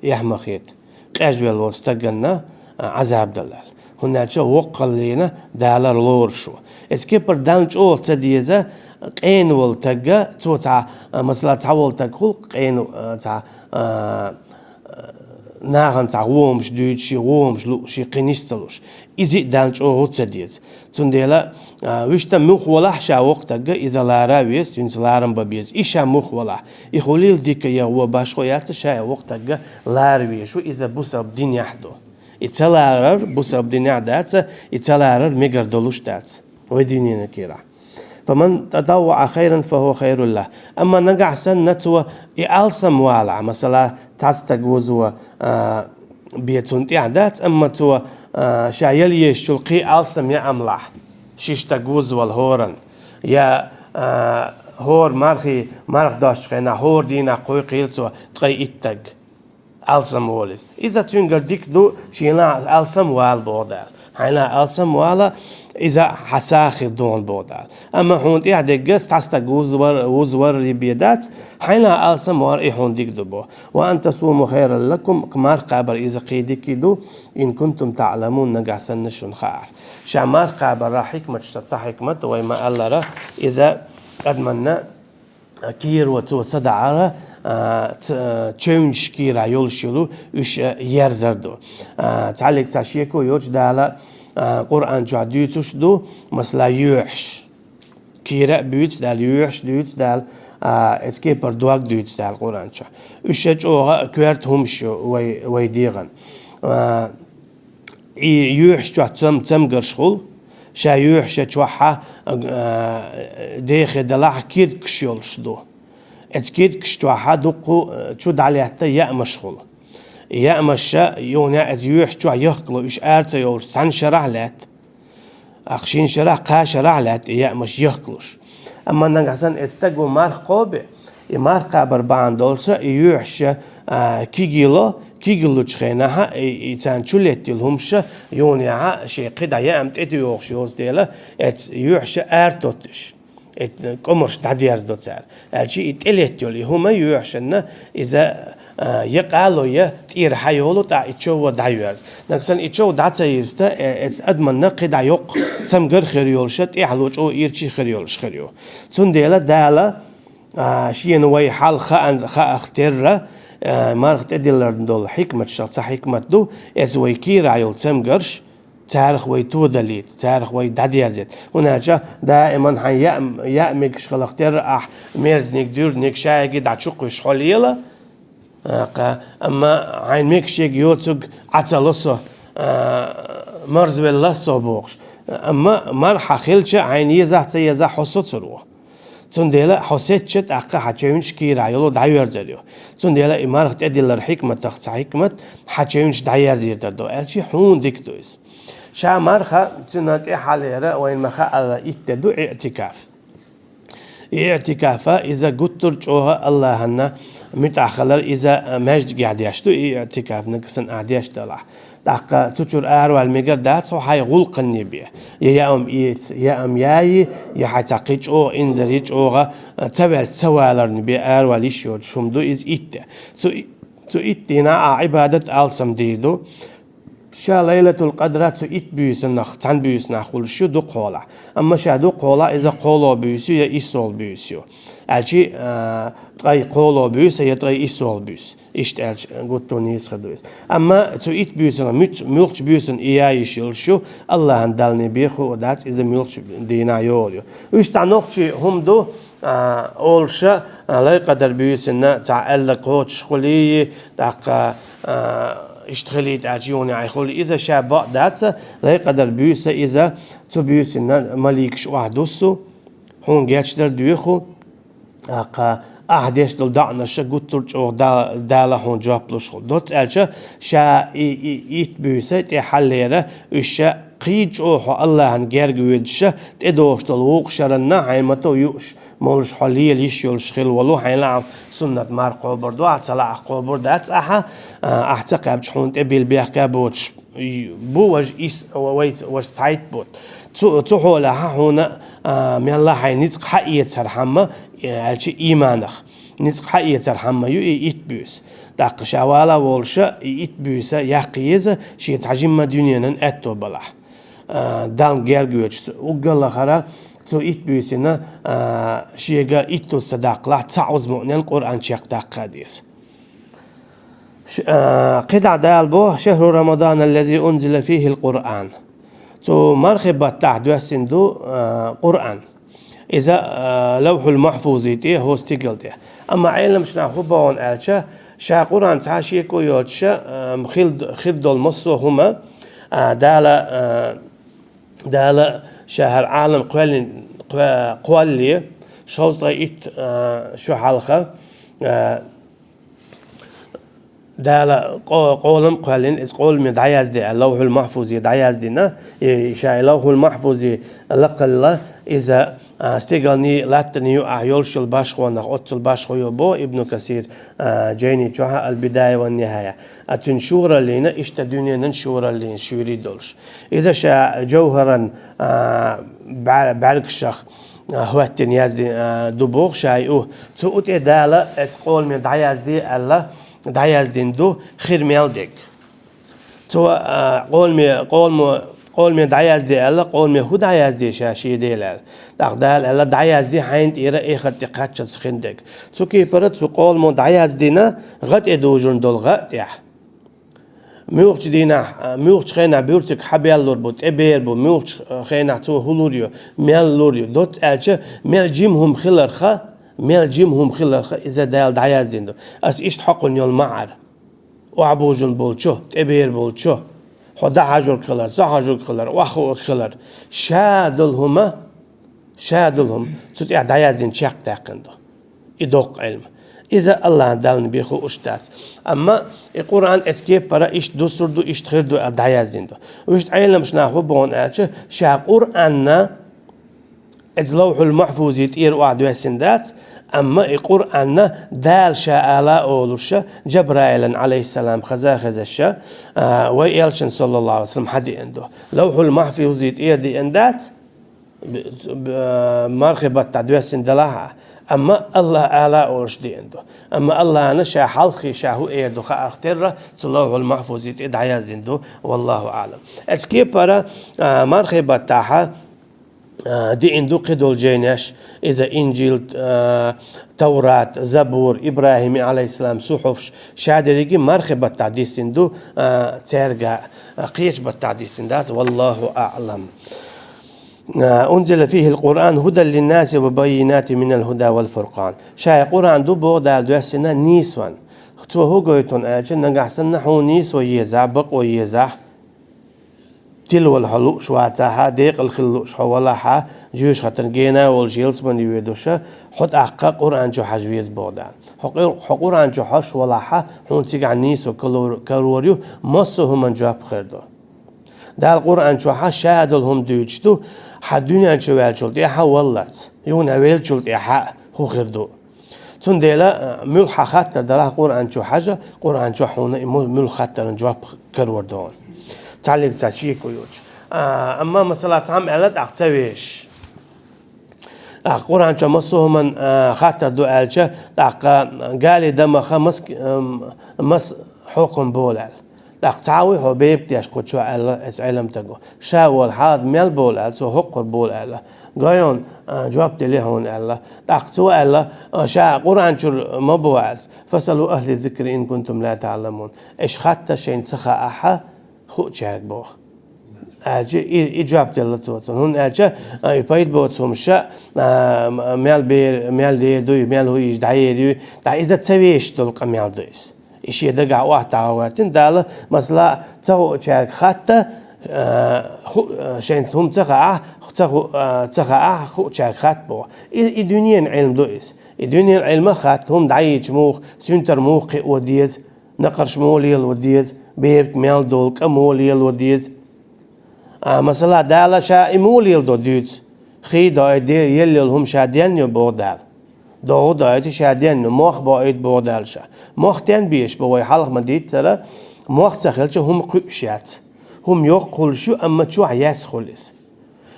эхь ма хета, къежвелла волу стаганна, а, Ӏазаб дала аьлла. ХӀунда аьлча воккхаллина Далара лоруш ву. Эцу кепара Далла чӀогӀа ца деза, къена волу стагга, цо цхьа, а, масала, цхьа волу стаг хуьлу къена, а, цхьа, а, нахана цхьа гӀомаш дуьйцу, шен гӀомаш луу, шен кхин нис ца луш. Иза а Далла чӀогӀа ца деза. Цундела, а, вуьшта муьлхха валахь ша воккха стагга, иза лара а веза, цуьнца ларам бан беза. И ша муьлхха валахь. И хуьлийла дика я вон башхо яц, ша воккха стагга лара везаш ву, иза бусалба динехь ду. И ца ларар бусалба динехь дац, и ца ларар мегар долуш дац. Вай дуьненан кийрахь. «Фаман татавваӀа хайран фахува хайрун лахь». Амма нагахь санна цо и алсам валахь, масала, цхьа стаг вузо, а, бен цунна тӀехь дац, амма цо, а, ша яла езачул кхин алсам яа ма лахь, ши стаг вузвала хӀоранна. Я, а, хӀора мархий, марха достучу хенахь хӀора дийнахь кхойкхийла цо ткъе итт стаг. Алсам волу иза. Иза цуьнгара дика ду, шена алсам вала боху Дала. Хьайна алсам вала, иза хьан сагӀа хир ду хьуна боху Дала. Амма хьуна тӀехь дерг цхьа стаг вузвар-, вузваррий бен дац, хьайна алсам вар и хьуна дика ду боху. «Ва ан тасуму хайран лакум», кху марха кхабар иза кхин дика ду, «ин кунтум таӀламун», нагахь санна шуна хаахь. Ша марха кхабаран хьикматашца цхьа хьикмат вай ма-аллара, иза адаманна кийра цо са даӀара, а, ц-, чевнаш кийра йолуш йолу, уьш, а, ерзар ду. А, цхьаллиг цхьа шеко йоцуш Дала, а, Къуръан чохь дуьйцуш ду, масала, юьхьаш. Кийра а буьйцу Дала, юьхьаш дуьйцу Дала, а, эцу кепара дог дуьйцу Дала Къуръан чохь. Уьш а чӀогӀа а коьрта хӀумаш ю вай, вай дегӀан. А, И юьхьаш чохь цам-, цамгарш хуьлу, ша юьхьаш чохь а, а, дехе далахь кирдкаш йолуш ду. Эцу кирдкаш чохь а дуккху, а, чу дӀалетта яамаш хуьлу. И яамаш юха а эцу юьхьаш чохь яхкало, уьш ара ца йолуш цхьана шарахь лаьтта. Аккха шина шарахь, кхаа шарахь лаьтта и яамаш яхкалуш. Амма нагахь санна эцу стага марха кхобе, и марха кхабар бахьана долуша и юьхьаш, а, кигило, кигиллучу хенахь а, и, и царна чу леттийла хӀумаша юханехьа шен кхидӀа яам тӀетоьхуш йоцу дела, эцу юьхьаша ара тоттуш. Эцу кӀомарш дӀадерзадо цара. Аьлча и тӀелетта йолу и хӀума юьхьашанна иза, а, я къало, я тӀера хьайолу, тӀаккха и чов дӀайоьрзу. Нагахь санна и чов дӀа ца йирзита, э, эцу адаманна кхидӀа йоккха цамгар хир йолуша, тӀехьало чӀогӀа ирчий хир йолуш хир ю. Цундела Дала, а, шена вай хьал хаан-, хаах терра, а, марха тӀедилларна долу хьикматашах цхьа хьикмат ду, эцу вай кийра йолу цамгарш, царах вай тодалийта, царах вай дӀадерзийта. ХӀунда аьлча даиман хьайн яа, яа мегаш хиларх терра ахь мерзаниг, дуьрданиг шайги дӀа чу кхуьйсуш хьо лела, а, кха, амма хьайн мегаш ерг йоцург Ӏа ца ло со, а, марзвелла со бохуш. Амма марха хилча, хьайна езахь, ца езахь, хьо соцур ву. Цундела хьо сецча, тӀаккха хьан чевнаш кийра йолу дӀайоьрзар ю. Цундела и марха тӀедиллар хьикматах цхьа хьикмат хьан чевнаш дӀаерзийр дар ду, аьлча хьуна дика ду иза. Ша марха, цуьнан тӀехьалера вайна ма хаъара итт де ду иътикаф. И иътикафа иза гуттар а чӀогӀа Аллахьанна муьтӀахь хилар, иза, а, маьждигехь деш ду, и иътикаф нагахь санна ахь деш далахь. ТӀаккха цу чура аравала мегар дац хьо хьайн гӀулакханна бе. Я яам эца, яам яйи, я хьай цхьа кхы чӀогӀа инзаре чӀогӀа, а, ца ваьлча ца валарна бе аравала йиш йоцуш хӀума ду иза итт де. Цу и-, цу итт дийнахь ахь Ӏибадат алсам дийр ду. Ша Лайлатул Къадра цу итт буьйсанах, цхьана буьйсанах хуьлуш ю дукхахьолахь. Амма ша дукхахьолахь иза кхоалгӀа буьйса ю я иссалгӀа буьйса ю. Аьлчи, а, ткъе кхоалгӀа буьйса я ткъе иссалгӀа буьйса. Иштта аьлча, гуттар а нийса хир ду иза. Амма цу итт буьйсанах муьц-, муьлххачу буьйсанна и яйиш йолуш ю, АллахӀан Далла бен хуур дац, иза муьлххачу дийнахь йолу ю. Уьш цхьа нохчий хӀума ду, а, олуш, а, Лайлакъадар буьйсанна цхьа аьлла кхочуш хуьлий, тӀаккха, а, иштта хилийта аьлча юха хьуна хуьлу. Иза ша бакъ дац, Лайлакъадар буьйса иза, цу буьйсанна маликаш охьадуссу, хьуна гечдар доьху. ТӀаккха ахь деш долу доӀанаш гуттар а чӀогӀа Да-, Дала хьуна жоп луш хуьлу. Доцца аьлча, ша и, и, итт буьйса тӀе хьаллера, уьш ша кхин а чӀогӀа хьо АллахӀан герга воьдуш, тӀедогӀуш долу вукху шаранна хьайн мато юуш, молуш хьо лела йиш йолуш хила волу, хьайн лаам суннат марха кхобур ду, ахь ца лаахь кхобур дац ахьа, а, ахь ца кхаьбча хьуна тӀе билла бехк а боцуш. Бу важа ис-, вай-, важа цхьайтта бу. Цу, цу хьолехь хьуна, а, мелла хьайн ницкъ хьаэцархьама, э, аьлча ийманах. Ницкъ хьаэцархьама ю и итт буьйса. ТӀаккха ша вала волуша и итт буьйса яккха еза, шен цхьа жимма дуьненан аьтто балахь. А, Далла герга воьдуш, уггар лахара цу итт буьйсина, а, шега иттаза ца даккхалахь, цхьа Ӏуза мукъанел Къуръан чекхдаккха деза. Ш-, а, кхидӀа Дала бо: «Шахру Рамадан аллази унзила фихил Къуръан». Цу мархи баттахь доьссина ду, а, Къуръан. Иза, а, Лавхьул Махьфузи тӀе, хӀо стигал тӀе. Амма Ӏеламчу наха хӀун боху аьлча, ша Къуръан цхьа шеко йоцуша, а, хил-, хир долу массо а хӀума, а, Дала, а, Дала ша хӀара Ӏалам кхоьллин-, кхо-, кхоллале, шовзткъе итт, а, шо хьалха, а, Дала къо-, къолам а кхоьллина, иза къоламе дӀаязде аьлла, Лавхьул Махьфузе дӀаяздина, и ша и Лавхьул Махьфузе лакхалла, иза, а, стигалний, латтаний юкъахь йолуш йолу башхонах оццул башхо ю боху Ибну Касир, а, жайни чохь а, Ал-Бидая ва Нихьая. А цуьнан шораллина иштта дуьненан шораллина шуьйрий долуш. Иза ша Жовхаран, а, бӀа-, бӀаьргашах, а, хӀоьттина язди-, а, ду боху ша и у. Цу у тӀе Дала эцу къоламе дӀаязде аьлла, дӀаяздина ду хир мел дерг. Цо, а, къоламе, къоламо, къоламе дӀаязде аьлла, къоламе хӀун дӀаязде ша шен Дела аьлла. ТӀаккха Дала аьлла, дӀаязде хьайна тӀера эхарт тӀе кхаччалц хин дерг. Цу кепара цу къоламо дӀаяздина гӀа тӀе дужурна долу гӀа тӀехь. Муьлххачу дийнахь, а, муьлххачу хенахь буьртиг хьабеллур бу, тӀебер бу, муьлххачу хенахь цо хӀун лур ю, мел лур ю, доцца аьлча, мел жима хӀума хиларха, мел жима хӀума хиларха, иза Дала дӀаяздина ду. Ас иштта хьокхун йолу ма Ӏара. Охьабужун болчу, тӀебер болчу, хьо дӀахьажург хилар, со хьажург хилар, охьахуург хилар, ша долу хӀума, ша долу хӀума, цу тӀехь дӀаяздина чекхдаьккхина ду. И доккха Ӏилма. Иза Аллахьан Далла бен хууш дац. Амма и Къуръан эцу кепара иштта дуссур ду, иштта хир ду аьлла дӀаяздина ду. Вуьшта Ӏеламчу наха хӀун боху аьлча, ша Къуръанна эцу Лавхьул Махьфузе тӀера охьадоьссина дац, амма и Къуръанна Дала ша ала а олуша, Жабраилан, Ӏалайхиссалам, хаза а хезаша, а, вай элчан, саллаллаху Ӏалайхи ва саллам, хьадеана ду. Лавхьул Махьфузе тӀера деана дац, б-, б-, мархи баттахь доьссина далахь а, амма Аллах ала а олуш деана ду. Амма Аллахьана ша хьалххе ша хӀун эр ду хаарх терра, цу Лавхьул Махьфузе тӀе дӀаяздина ду, валлаху аӀлам. Эцу кепара, а, мархи баттахьа, а, деана ду кхидолу жайнаш, иза Инжил, а, Таврат, Забур, ИбрахӀими, Ӏалайхиссалам, сухьуфаш, ша дерриге мархи баттахь диссина ду, а, цаьрга, а, кхечу баттахь диссина дац, валлаху аӀлам. «Унзила фихил Къуръан хӀудан линнаси ва баййинати минал хӀуда вал фуркъан». Ша и Къуръан ду боху Дала доьссина нийсонан. Цо хӀун гойту аьлча, нагахь санна хьуна нийсо езахь, бакъо езахь, тилла вала хьо лууш вацахьа, декъала хила лууш хьо валахьа, жоьжахатин гена а волуш ялсамане воьдуша, хьо тӀаккха Къуръан чу хьажа веза боху Дала. Хьо Къур-, хьо Къуръан чу хьожуш валахьа, хьуна цигахь нийсо калор-, карор ю, массо а хӀуманна жоп хир ду. Дала Къуръан чохьа ша долу хӀума дуьйцуш ду, хьан дуьнен чу ваьллачул тӀаьхьа валлалц, юха веллачул тӀаьхьа хӀун хир ду. Цундела, а, муьлхха хаттар далахь Къуръан чу хьажа, Къуръан чохь хьуна и му-, муьлхха хаттаран жоп карор ду хьуна. Цхьаллиг цхьа шеко йоцуш. А, амма, масала, цхьамма аьлла, тӀаккха ца вешаш. ТӀаккха Къуръан чу массо а хӀуман, а, хаттар ду аьлча, тӀаккха гали дамаха мас, ам, мас хьокхам бола аьлла. ТӀаккха цхьа а вуй хьо бепиг деш кху чу аьлла, эс Ӏелам таго. Ша вола хьалат мел бола аьлла, цо хӀокхур бола аьлла. Гойон, а, жоп деле хьуна аьлла. ТӀаккха цо аьлла, а, ша Къуръан чур ма бу аьлла. «Фасалу ахли зикри ин кунтум ла таъламун». Эш хатта шайн ца хаахьа, хуучаьрга боху. Аьлча, и, и жоп делла цо цунна. ХӀунда аьлча, а, и пайда боцу хӀума ша, а, м-, мел бер, мел дер дуй, мел хӀу йиш дӀаер юй, дӀа иза ца вешаш долу къамел ду иза. И шен дагахь охьатаӀа гӀоьртина Дала, масала, ца хуучаьрга хатта, а, ху-, а, шайн хӀума ца хаахь, ца ху-, а, ца хаахь, хуучаьрга хатта боху. И, и дуьненан Ӏилма ду иза. И дуьненан Ӏилма хатта, хӀума дӀайийча муха, синтар муха кхио деза, накхарш муха лело деза, бепиг мел долу кӀа муха лело деза. А, масала, Дала ша и муха леладо дуьйцу. Хий доуьйту, елла йолу хӀума ша денна ю боху Дала. ДогӀа доуьйту ша денна ю, мох боуьйту боху Дала ша. Мох стенна безаш бу вай хьалха ма-дийццара, мох ца хилча хӀума кхуьуш яц. ХӀума йоккха хуьлуш ю, амма чохь яьсса хуьлу иза.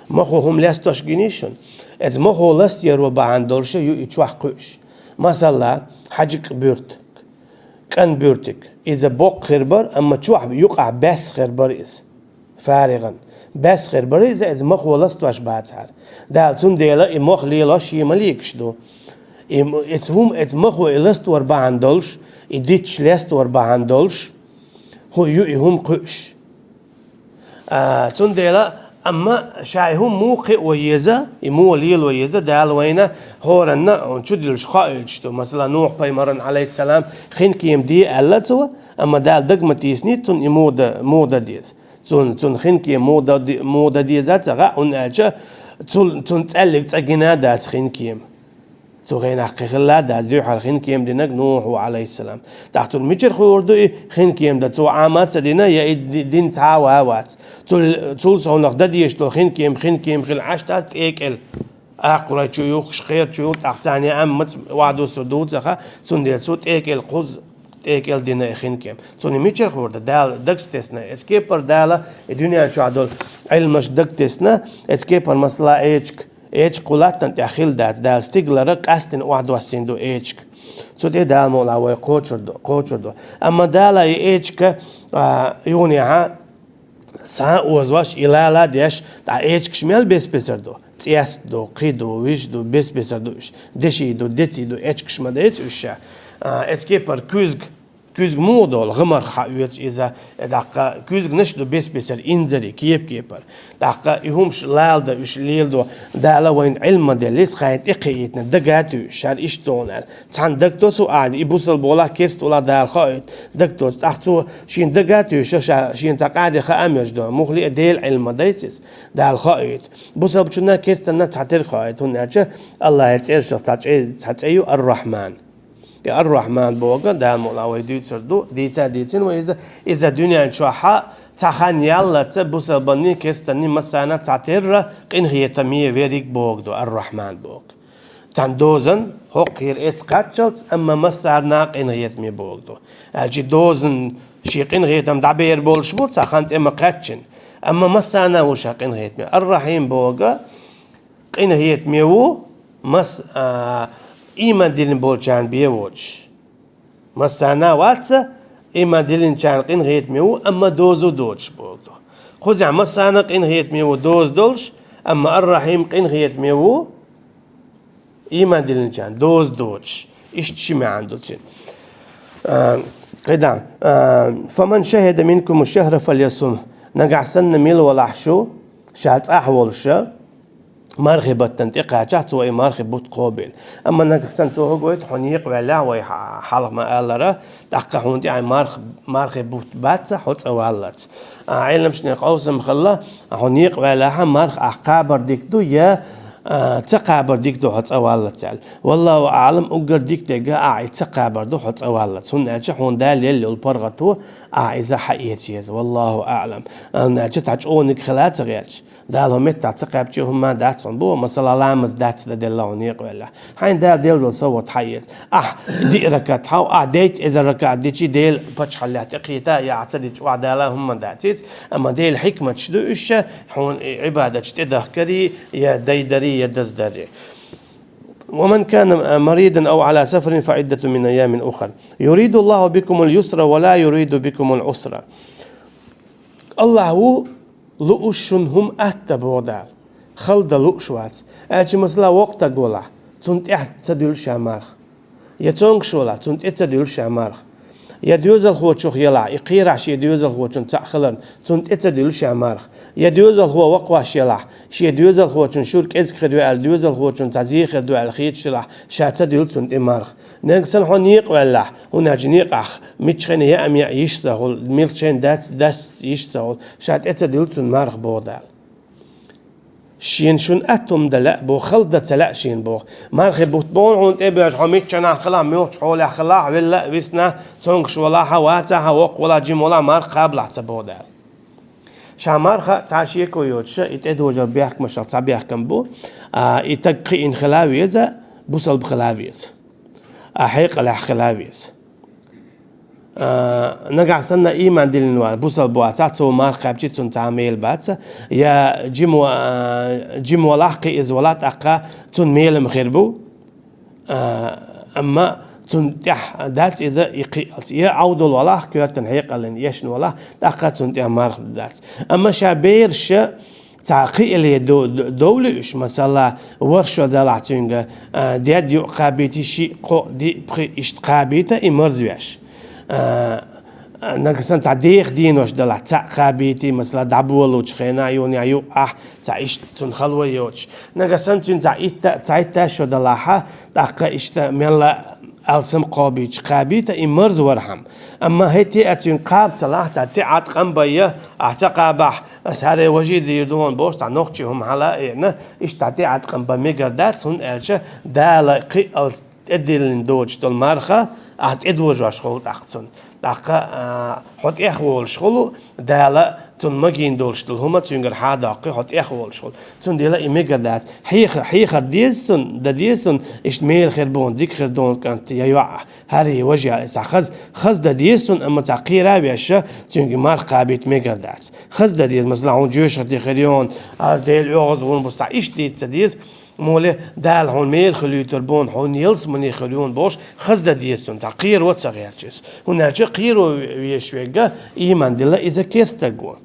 Мохо хӀума лестош гиний шуна? Эца мохо ласта яро бахьана долуша ю и чохь кхуьуш. Масала, хьаьжкӀан буьртиг, кӀан буьртиг. Иза боккха хир бара, амма чохь юкъахь баьсса хир бара иза. ФаригӀан. Баьсса хир бара иза, эца мохо ластош бацахьара. Дала цундела и мох лелош шен маликаш ду. И м-, эца хӀума, эца мохо и ластор бахьана долуш, и дитташ лестор бахьана долуш, хӀу ю и хӀума кхуьуш. А, цундела, амма ша и хӀума муха кхио еза, и муха лело еза, Дала вайна хӀоранна чудиллуш хоуьйтуш ду. Масала, Нухь-пайхамаран, Ӏалайхиссалам, хинкема де аьлла цо, амма Дала дага ма тийсиний цунна и муха дан, муха дан деза. Цунна, цунна хинкема муха дан де-, муха дан деза а ца хаьа, хӀунда аьлча цул-, цунна цӀаьллиг цӀа гина а дац хинкема. Цу хенахь кхин хилла а дац дуьххьара хинкема динарг Нухь ву, Ӏалайхиссалам. ТӀаккха цунна мичара хуур ду и хинкема дан? Цо Ӏама а ца дина, я и ди-, дина цхьа а ван а вац. Цул, цул совнах дан дезаш долу хинкема, хинкема хила Ӏаш дац тӀекӀел. Акхарой чу юхкуш, кхера чу юхкуш, тӀаккха царна яа амма маца охьадуссур ду ца хаьа, цундела цо тӀекӀел кхузза, тӀекӀел дина и хинкема. Цунна мичара хуур ду? Дала дагца тесна. Эца кепара Дала и дуьнен чохь долу Ӏилмаш дага тесна, эца кепара, масала, эчиг. Эчиг кху латтана тӀехь хилла дац, Дала стигалара къаьстина охьадоссийна ду эчиг. Цу тӀе Дала мукъ лахь вай кхочур ду, кхочур ду. Амма Дала и эчиг, а, юханехьа схьа а озош, и лала а деш, тӀаккха эчигаш мел бес-бесар ду? ЦӀест ду, кхин ду, виш ду, бес-бесар ду уьш. Деши ду, дети ду, эчигаш ма дайца уьш ша. А, эца кепара куьзга, куьзга муха долу, гӀамарх хьаоьцу иза, э, тӀаккха куьзганаш ду бес-бесар, инзаре, кеп-кепара. ТӀаккха и хӀумаш лала дан уьш леладо, Дала вайна Ӏилма деллис, хайн тӀекхийтина, дага а туьйш, шар иштта догӀун аьлла. Цхьана дагто цу ахьа, и бусалба волахь, керста волахь Дала хоуьйту, дагто цу. ТӀаккха цо шен дага а туьйша, ша, шена цхьа къаьде хаа а меш ду, мухли а Дела Ӏилма дайцис, Дала хоуьйту. Бусалбачунна, керстанна цхьа терг хоуьйту, хӀунда аьлча Аллахье цӀерашах цхьа цӀе, цхьа цӀе ю Ар-Рахьман. И Ар-Рахьман боху, Дала мукъ лахь вай дуьйцур ду, дийца а дийцина вай иза, иза дуьнен чохь цхьа хан яллалц бусалбанний, керстанний массарна цхьатерра къинхетаме верриг боху ду, Ар-Рахьман боху. Цхьана дозан хӀокхуьра эца кхаччалц, амма массарна къинхетаме боху ду. Аьлча дозан шен къинхетам дӀабер болуш бу, цхьа хан тӀе ма кхаьччина, амма массарна ву ша къинхетаме. Ар-Рахьим боху, къинхетаме ву, мас-, а, ийман диллина болчарна бен воцуш. Массарна вац, ийман диллинчарна къинхетаме ву, амма дозу доцуш боху. Кхузахь массарна къинхетаме ву, дозу долуш, амма Ар-Рахьим къинхетаме ву, ийман диллинчарна дозу доцуш. Иштта ши маьӀна ду цуьнан. А, кхидӀа, а, «Фаман шахида минкуму шахра фальясум». Нагахь санна мила валахь шу, ша цӀахь волуша, мархи баттана тӀекхачахь, цо и мархи бутт кхобийла. Амма нагахь санна цо хӀу гойту, хьо некъа ваьллехь, вай хьа-, хьалха ма-аллара, тӀаккха хьуна тӀехь марх-, мархи бутт бац, хьо цӀа валлалц. А, Ӏеламчунна къовсам хилла, хьо некъа ваьллехь, марха ахь кхабар дика ду, я, а, ца кхабар дика ду хьо цӀа валлалц аьлла. Валлаху аӀлам, уггар дика дерг ахь и ца кхабар ду хьо цӀа валлалц. ХӀунда аьлча хьуна Дала елла йолу паргӀато ахь иза хьаэца еза. Валлаху аӀлам. ХӀунда аьлча цхьа чӀогӀаниг хила а ца гӀерташ. Дала хӀун меттахь ца кхаьбча, хӀумма дац хьуна боху, масала, ламаз дац дан делла хьуна некъа веллехь. Хьайна Дала делла долу совгӀат хьаэца. Ахь диъ ракаӀат хьовха, ахь дейтта эзар ракаӀат дичи, Дела пачхьаллехь тӀекхета, я ахь ца дичи, охьадала хӀумма дац иза, амма Делан хьикматаш ду уьш, хьуна и Ӏибадаташ тӀедахкари, я дайдари, я даздари. ومن كان مريضا أو على سفر فعدة من أيام أخر. يريد الله بكم اليسر ولا يريد بكم العسر. Аллахь ву лууш шуна хӀума атта боху Дала. Хала дан лууш вац. Аьлча, масала, воккха стаг валахь, цунна тӀехь ца дуьллу ша марха. Я цомгуш валахь, цунна тӀе ца дуьллу ша марха. Я доьзалхочух елахь, и кхерахь шен доьзалхочун цхьаъ хиларна, цунна тӀе ца дуьллу ша марха. Я доьзалхо воккхавеш елахь, шен доьзалхочун шура кӀезиг хир ю аьлла, доьзалхочун цхьа зе хир ду аьлла хеташ елахь, ша ца дуьллу цунна тӀе марха. Нагахь санна хьо некъа ваьллахь, хӀунда аьлча некъахь миччахьа яа-м яа йиш ца хуьлу, милчхьа дац, дац йиш ца хуьлу, ша тӀе ца дуьллу цунна марха боху Дала. Шена шуна атта хӀума дан лаьа боху, хала дан ца лаьа шена боху. Мархи бутт боху хьуна тӀе а боьжна, хьо миччанахь хилахь, муьлххачу хьолехь хилахь, велла а, висна, цомгуш валахь а, вацахь а, воккха валахь, жима валахь, марха кхабалахь ца боху Дала. Ша марха цхьа шеко йоцуш, и тӀедожар бехкамашах цхьа бехкам бу, а, и стаг кхиъна хила веза, бусалба хила веза. А хьекъалехь хила веза. А, нагахь санна иман диллина ван бусалба вацахь, цо марха кхаьбчи, цунна цхьа а мела бац, я жима ва-, а, жима валахь, кхиъна валахь, тӀаккха цунна мела-м хир бу. А, амма цунна тӀехь дац иза и кхиалц. Я Ӏовдал валахь, коьртана хьекъална эшна валахь, тӀаккха цунна тӀехь марха дац. Амма ша бераш цхьа кхиале до-, до-, довлий уьш, масала, ворхӀ шо далахь цуьнга, а, дед юкъ кхабийти, шиъ, кхоъ, диъ, пхиъ, иштта кхабийта и марзвеш. А, нагахь санна цхьа деха денош далахь, цхьаъ кхабийти, масала, дӀаболучу хенахь, юха юкъахь, цхьа иштта цунна хало йоцуш. Нагахь санна цуьнан цхьа итта, цхьайтта шо далахьа, тӀаккха иштта мелла алсам кхобийча кхабийта и марзвархьама. Амма хӀетте а цуьнга кхаба ца лахь, цхьа тӀеӀаткъам байя, ахь ца кхабахь, ас хӀара важий дийр ду хьуна бохуш, цхьа нохчий хӀума хьала а эъна, иштта цхьа тӀеӀаткъам бан мегар дац, хӀунда аьлча Дала кхиалц тӀедиллина доцуш долу марха, ахь тӀедожош хуьлу тӀаккха цунна. ТӀаккха, а, хьо тӀех волуш хуьлу, Дала цунна магийна долуш долу хӀума цуьнгара хьадоккхий, хьо тӀех волуш хуьлу. Цундела и мегар дац. Хьеха-, хьехар деза цунна, дан деза цунна, иштта мела хир бу хьуна, дика хир ду хьуна кӀант, я йоӀ, хӀара важа, и цхьа хаза, хаза дан деза цунна, амма цхьа кхера а вешша, цуьнга марха кхабийта мегар дац. Хаза дан деза, масала, хьуна жоьжахати хир ю хьуна, а, Дела оьгӀаз ву хьуна бу, цхьа иштта дийца деза, Моле, Дала хьуна мела хуьлуьйтур бу хьуна, хьуна ялсамане хуьлу хьуна бохуш, хаза дан деза цунна, цхьа кхеро ца гӀерташ иза. ХӀунда аьлча кхеро ве-, веш верг иман дилла иза керста стаг ву.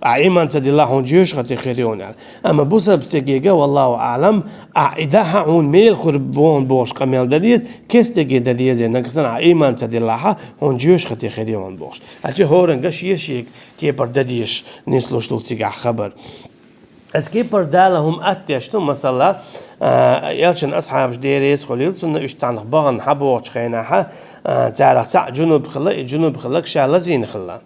Ахь иман ца дилла хьуна жоьжахати хир ю хьуна аьлла. Амма бусалба стегега, валлаху аӀлам, ахь и дахьа хьуна мела хуьлур бу хьуна бохуш къамел дан деза, керста стеге дан деза, нагахь санна ахь иман ца диллахьа, хьуна жоьжахати хир ю хьуна бохуш. Хьаьлча хӀоранга шен-шен кепара дан дезаш нислуш ду цигахь хабар. Аса кепара Дала хӀума атта деш ду, масала, а, элчан асхьабаш дерриза хуьлийла цунна, уьш цхьанхьа бахана хьабохучу хенахьа, а, царах цхьаъ жунуб хилла, и жунуб хилларг ша лазийна хилла.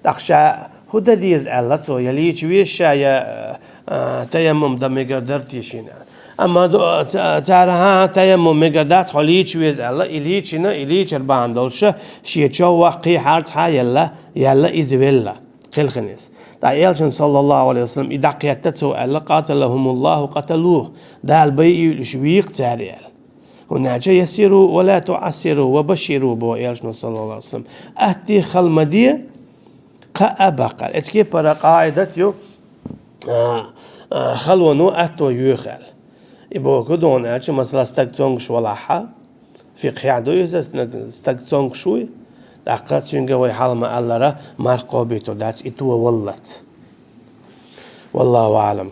ТӀаккха ша хӀун дан деза аьлла цо, я лийча веза ша, я, а, таяммум дан мегар дара те шена. Амма до-, ца-, цара, хӀан, таяммум мегар дац, хьо лийча веза аьлла, и лийчина, и лийчар бахьана долуша, шен чов ваккхий хьарцхьа елла, яьлла иза велла. Кхелхина иза. ТӀаккха элчана, саллаллаху Ӏалайхи ва саллам, и дӀакхетта цо аьлла: «Къаталахумуллаху къаталуху». Дала байъийла уьш, вийкха цара аьлла. ХӀунда аьлча: «Яссиру ва ла туӀассиру ва башширу», боху элчано, саллаллаху Ӏалайхи ва саллам. Атте хала ма де, кхаъ а баккха. Эцу кепара къаӀидат ю, а, а, халоно атто йоьху аьлла. И боху ду хьуна аьлча, масала, стаг цомгуш валахьа, фикъхьехь ду иза, стаг цомгуш вуй, тӀаккха цуьнга вай хьалха ма-аллара, марха кхобуьйтур дац, и то валлалц. Валлаху аӀлам.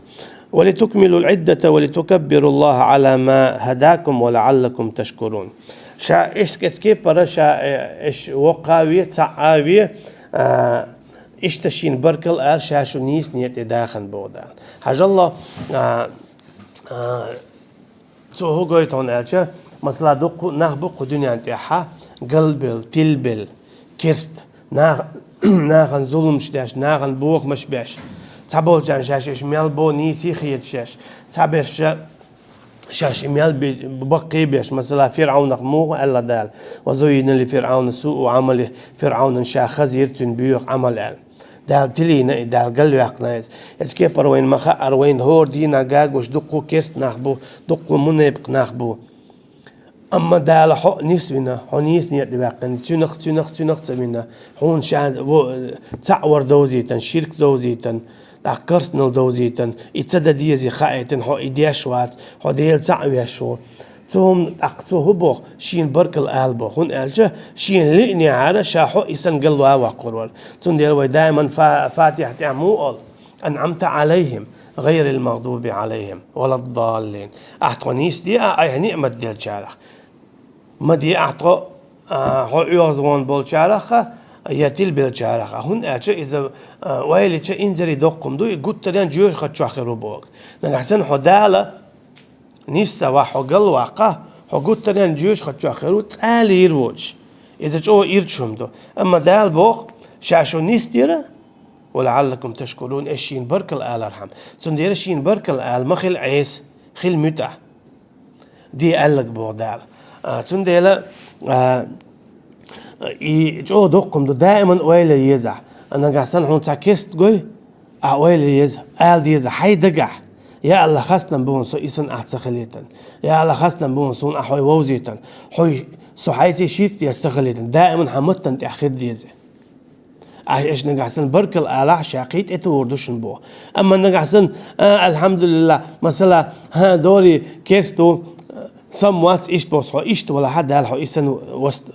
«ولتكملوا العدة ولتكبروا الله على ما هداكم ولعلكم تشكرون». Ша иштта кӀезиг кепара, ша, э, эш воккха а ве, цхьаъ а ве, а, иштта шена баркалла ала, ша шу нийса некъа тӀе дахана боху Дала. Хьажалло, а, а, Цо хӀун гойту хьуна аьлча, масала, дуккха нах бу кху дуьнен тӀехьа, галбелла, тилбелла, керста, нах-, нахана зуламаш деш, нахана бохамаш беш, цхьаболчарна шаьш уьш мел бо нийса хеташ шаьш, цхьаберша шаьш и мел би-, баккхий беш, масала, ФирӀавнах муха аьлла Дала: «Ва зуййина ли ФирӀавна суу Ӏамали», ФирӀавнан ша хазийра цуьнан боьха Ӏамал аьлла. Дала тилийна и, Дала галваьккхина иза. Эцу кепара вайна ма хаара, вайна хӀора дийнахь гуш дуккха керста нах бу, дуккха мунепакъ нах бу. Амма Дала хьо а нисвина, хьо нийса некъа тӀе ваьккхина, цуьнах, цуьнах, цуьнах ца вина, хьуна ша во-, цхьаъ вар довзийтина, ширк довзийтина, тӀаккха керстанал довзийтина, и ца дан дезий хаийтина, хьо и деш вац, хьо Дела цхьаъ веш ву. Цу хӀума, тӀаккха цо хӀун боху, шена баркалла ала боху, хӀунда аьлча шена лиънехьара ша хьо и санна галван воккхур вара. Цундела вай даиман фа-, Фатихьа тӀехь муха олу: «Анъамта Ӏалайхим, гӀайрил магӀдуби Ӏалайхим валаддаллин». Ахь тхо нийса де а, айхьа ниъмат деллачарах. Ма де ахь тхо, а, хьо оьгӀазвахна болчарах а, я тилбеллачарах а. ХӀунда аьлча иза, а, ойла йича инзаре доккха хӀума ду, и гуттаренна жоьжахати чохь хир ву боху. Нагахь санна хьо Дала нисса вахь, хьо галваккха, хьо гуттаренна жоьжахати чохь хир ву, цкъа а лийр воцуш. Иза чӀогӀа ирча хӀума ду. Амма Дала боху: «Ша шу нисдира, ва лаӀаллакум ташкурун», аш шена баркалла алархьама. Цундела шена баркалла ала ма хила Ӏеса, хила муьтӀахь. Де аьлларг боху Дала. А, цундела, а, и чӀогӀа доккха хӀума ду, даиман ойла еза ахь. А нагахь санна хьуна цхьа керста гой, ахь ойла еза, ала деза хьайн дагахь: «Я АллахӀ, хастам бу хьуна, со и санна ахь ца хилийтина. Я АллахӀ, хастам бу хьуна, суна ахь хьой вовзийтина. Хьой со хьайций ширк деш ца хилийтина». Даиман хьан маттана тӀехь хир деза. Ахь аш нагахь санна баркалла алахь, ша кхин а тӀетухур ду шуна боху. Амма нагахь санна, а, алхьамдулиллахӀ, масала, хӀа, дори керста ву, сам вац, иштта боху хьо, иштта валахь а, Дала хьо и санна васт-,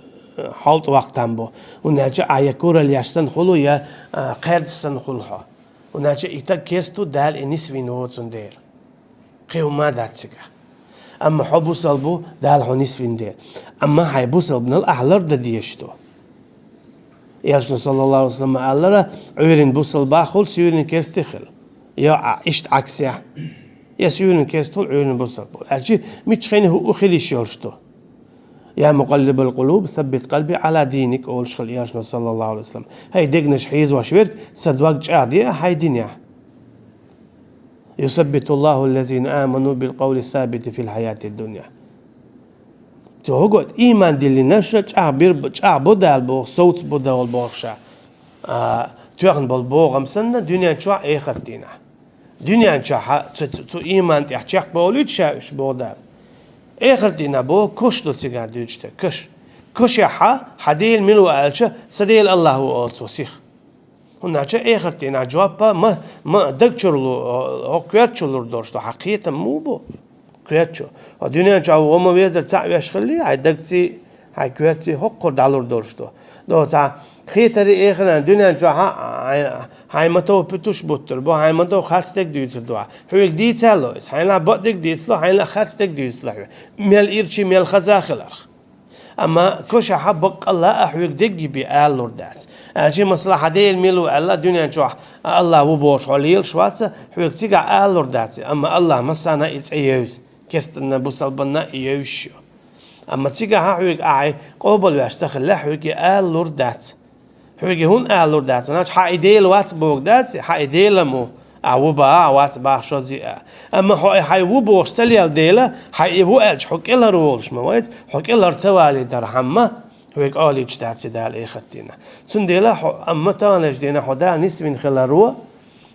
хьалтӀа ваккха там бу. ХӀунда аьлча ахь я куралла еш санна хуьлу, я, а, кхаьрдаш санна хуьлу хьо. ХӀунда аьлча и стаг керста ву, Дала и нисвина воцун дела. Кхин хӀума дац цигахь. Амма хьо бусалба ву, Дала хьо нисвина де. Амма хьайн бусалбанал ахь лардан дезаш ду. Элчано, саллаллаху алейхи ва саллям, аьллера: «Ӏуьйрин бусалба хуьлу, суьйрин керста хуьлу». Я а, иштта Ӏаксехь. Я суьйрин керста хуьлу, Ӏуьйрин бусалба хуьлу. Аьлча миччахьа хӀу-, хила йиш йолуш ду. «Я мукъаллибал къулуб, саббит къалби Ӏала диник», олуш хила Элчано, саллаллаху алейхи ва саллям. ХӀай дегнаш хьийзош верг, сан дог чӀагӀде а хьайн динехь. «Юсаббитуллаху ллазина аману бил къавли сабити фил хьаяти дунья». Цо хӀу го, ийман диллинарш чӀагӀбир-, чӀагӀбо Дала боху, совцабо Дала боху ша. А, тоьхна болу бохам санна, дуьнен чохь, эхартдийнахь. Дуьнен чохь а цу, цу, цу ийман тӀехь чекхбовлуьйту ша уьш, боху Дала. Эхартдийнахь боху, каш ду цигахь дуьйцуш дерг, каш. Кашехь а, хьан Дела мила ву аьлча, сан Дела АллахӀ ву, олу цо сиха. ХӀунда аьлча эхартдийнахь жоп а ма, ма даг чуьра лу-, хӀокху коьрта чу лур долуш ду, хьан кхетам муха бу? Коьрта чу. Хьо дуьнен чохь ву ма везара цхьаъ веш хилли, хьайн дагций, хьайн коьртций хӀокхура дӀалур долуш ду. До цхьа хетарий, эхаран дуьнен чохь а, хьайн, хьайн ма тов путуш буттур бу, хьайн ма тов харц дерг дуьйцур ду. Хьоьга дийца а ло иза, хьайна бакъдерг дийцало, хьайна харц дерг дийцало хьоьга. Мел ирчий, мел хаза хиларх. Амма кошахьа баккъалла а хьоьга дегги бен алалур дац. Аьлча, масала, хьан Дела мила ву аьлла, дуьнен чохь АллахӀ ву бохуш хьо лелаш вац, хьоьга цигахь алалур дац. Амма АллахӀ массарна и цӀе евза, керстанна, бусалбанна и евзаш ю. Амма цигахьа хьоьга ахьа къобалвеш ца хилла, хьоьга и алалур дац. Хьоьга хӀунда алалур дац? Значит, хьан и Дела вац бохург дац, хьан и Дела ма ву, а ву баха, а вац баха шозза а. Амма хьо и хьайн ву бохуш ца лелла Дела, хьан и ву аьлча, хьо кӀелхьара волуш ма вац, хьо кӀелхьара ца валийтархьама, хьоьга олуьйтуш дац и Дала эхартдийнахь. Цундела хьо, амма таханлерчу дийнахь хьо Дала нисвина хиларо,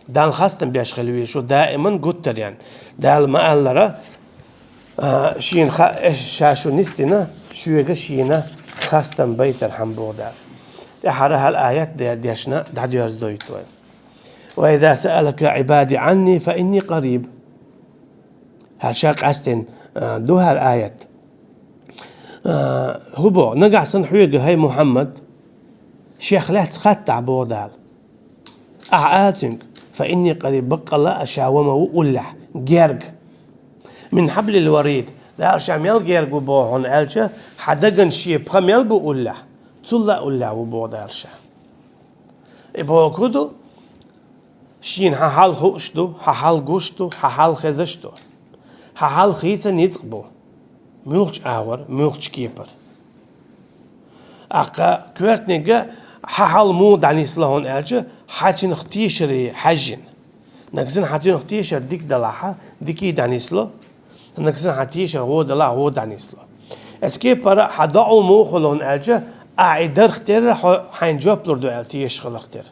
Далла хастам беш хила везаш ву даиман гуттаренна. Дала ма-аллара, а, шена ха-, э, ша шу нисдина, шоьга шена хастам байтархьама, боху Дала. ТӀаьхьара хӀара аят де-, дешна дӀадоьрзадойту вай. «Ва иза саалака Ӏибади Ӏанни, фа инни къариб». ХӀара ша къаьстина, а, ду хӀара аят. А, хӀу боху, нагахь санна хьоьга, хӀай Мухьаммад, шех лаьцна хаттахь, боху Дала. Ахьа ала цуьнга: «Фа инни къариб», баккъалла а ша ва ма ву уллехь, герга. «Мин хьаблил варид», Дала ша мел герга ву боху хьуна аьлча, хьан даган шен пха мел бу уллехь, цул а уллехь ву боху Дала ша. И бохург хӀун ду? Шена хьан хьал хууш ду, хьан хьал гуш ду, хьан хьал хезаш ду. Хьан хьал хийца ницкъ бу. Муьлхачу агӀор, муьлхачу кепара. ТӀаккха коьртаниг хьан хьал муха дӀанисло хьуна аьлча, хьан цуьнах тешаре хьаьжжина. Нагахь санна хьан цуьнах тешар дика далахьа, дикий дӀанисло. Нагахь санна хьан тешар гӀо далахь, гӀо дӀанисло. Эцу кепара хьан доӀа муха хуьлу хьуна аьлча, ахьа и дарх терра хьо хьайна жоп лур ду аьлла тешаш хиларх терра.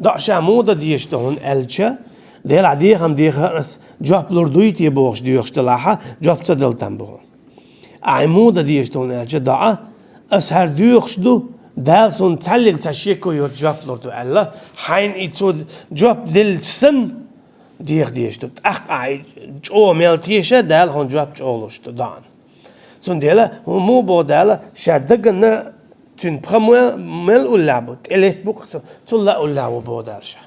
ДоӀа ша муха дан дезаш да хьона аьлча, Делахь дехам дехар ас жоп лур дуй те бохуш доьхуш делахь, жоп ца дала там бу хьуна. Ахь муха дан дезаш да хьона аьлча, доӀа, ас хӀара доьхуш ду, Дала суна цхьаллиг цхьа шеко йоцу жоп лур ду аьлла, хьайна и цо жоп делча санна, деха дезаш ду. ТӀаккха ахь и чӀогӀа мел теша, Дала хьуна жоп чӀогӀа луш ду доӀана. Цундела хӀун муха боху Дала, ша дагана цуьнан пха мел, мел уллехь бу, тӀелетта бу-кх цу, цул а уллехь ву боху Дала ша.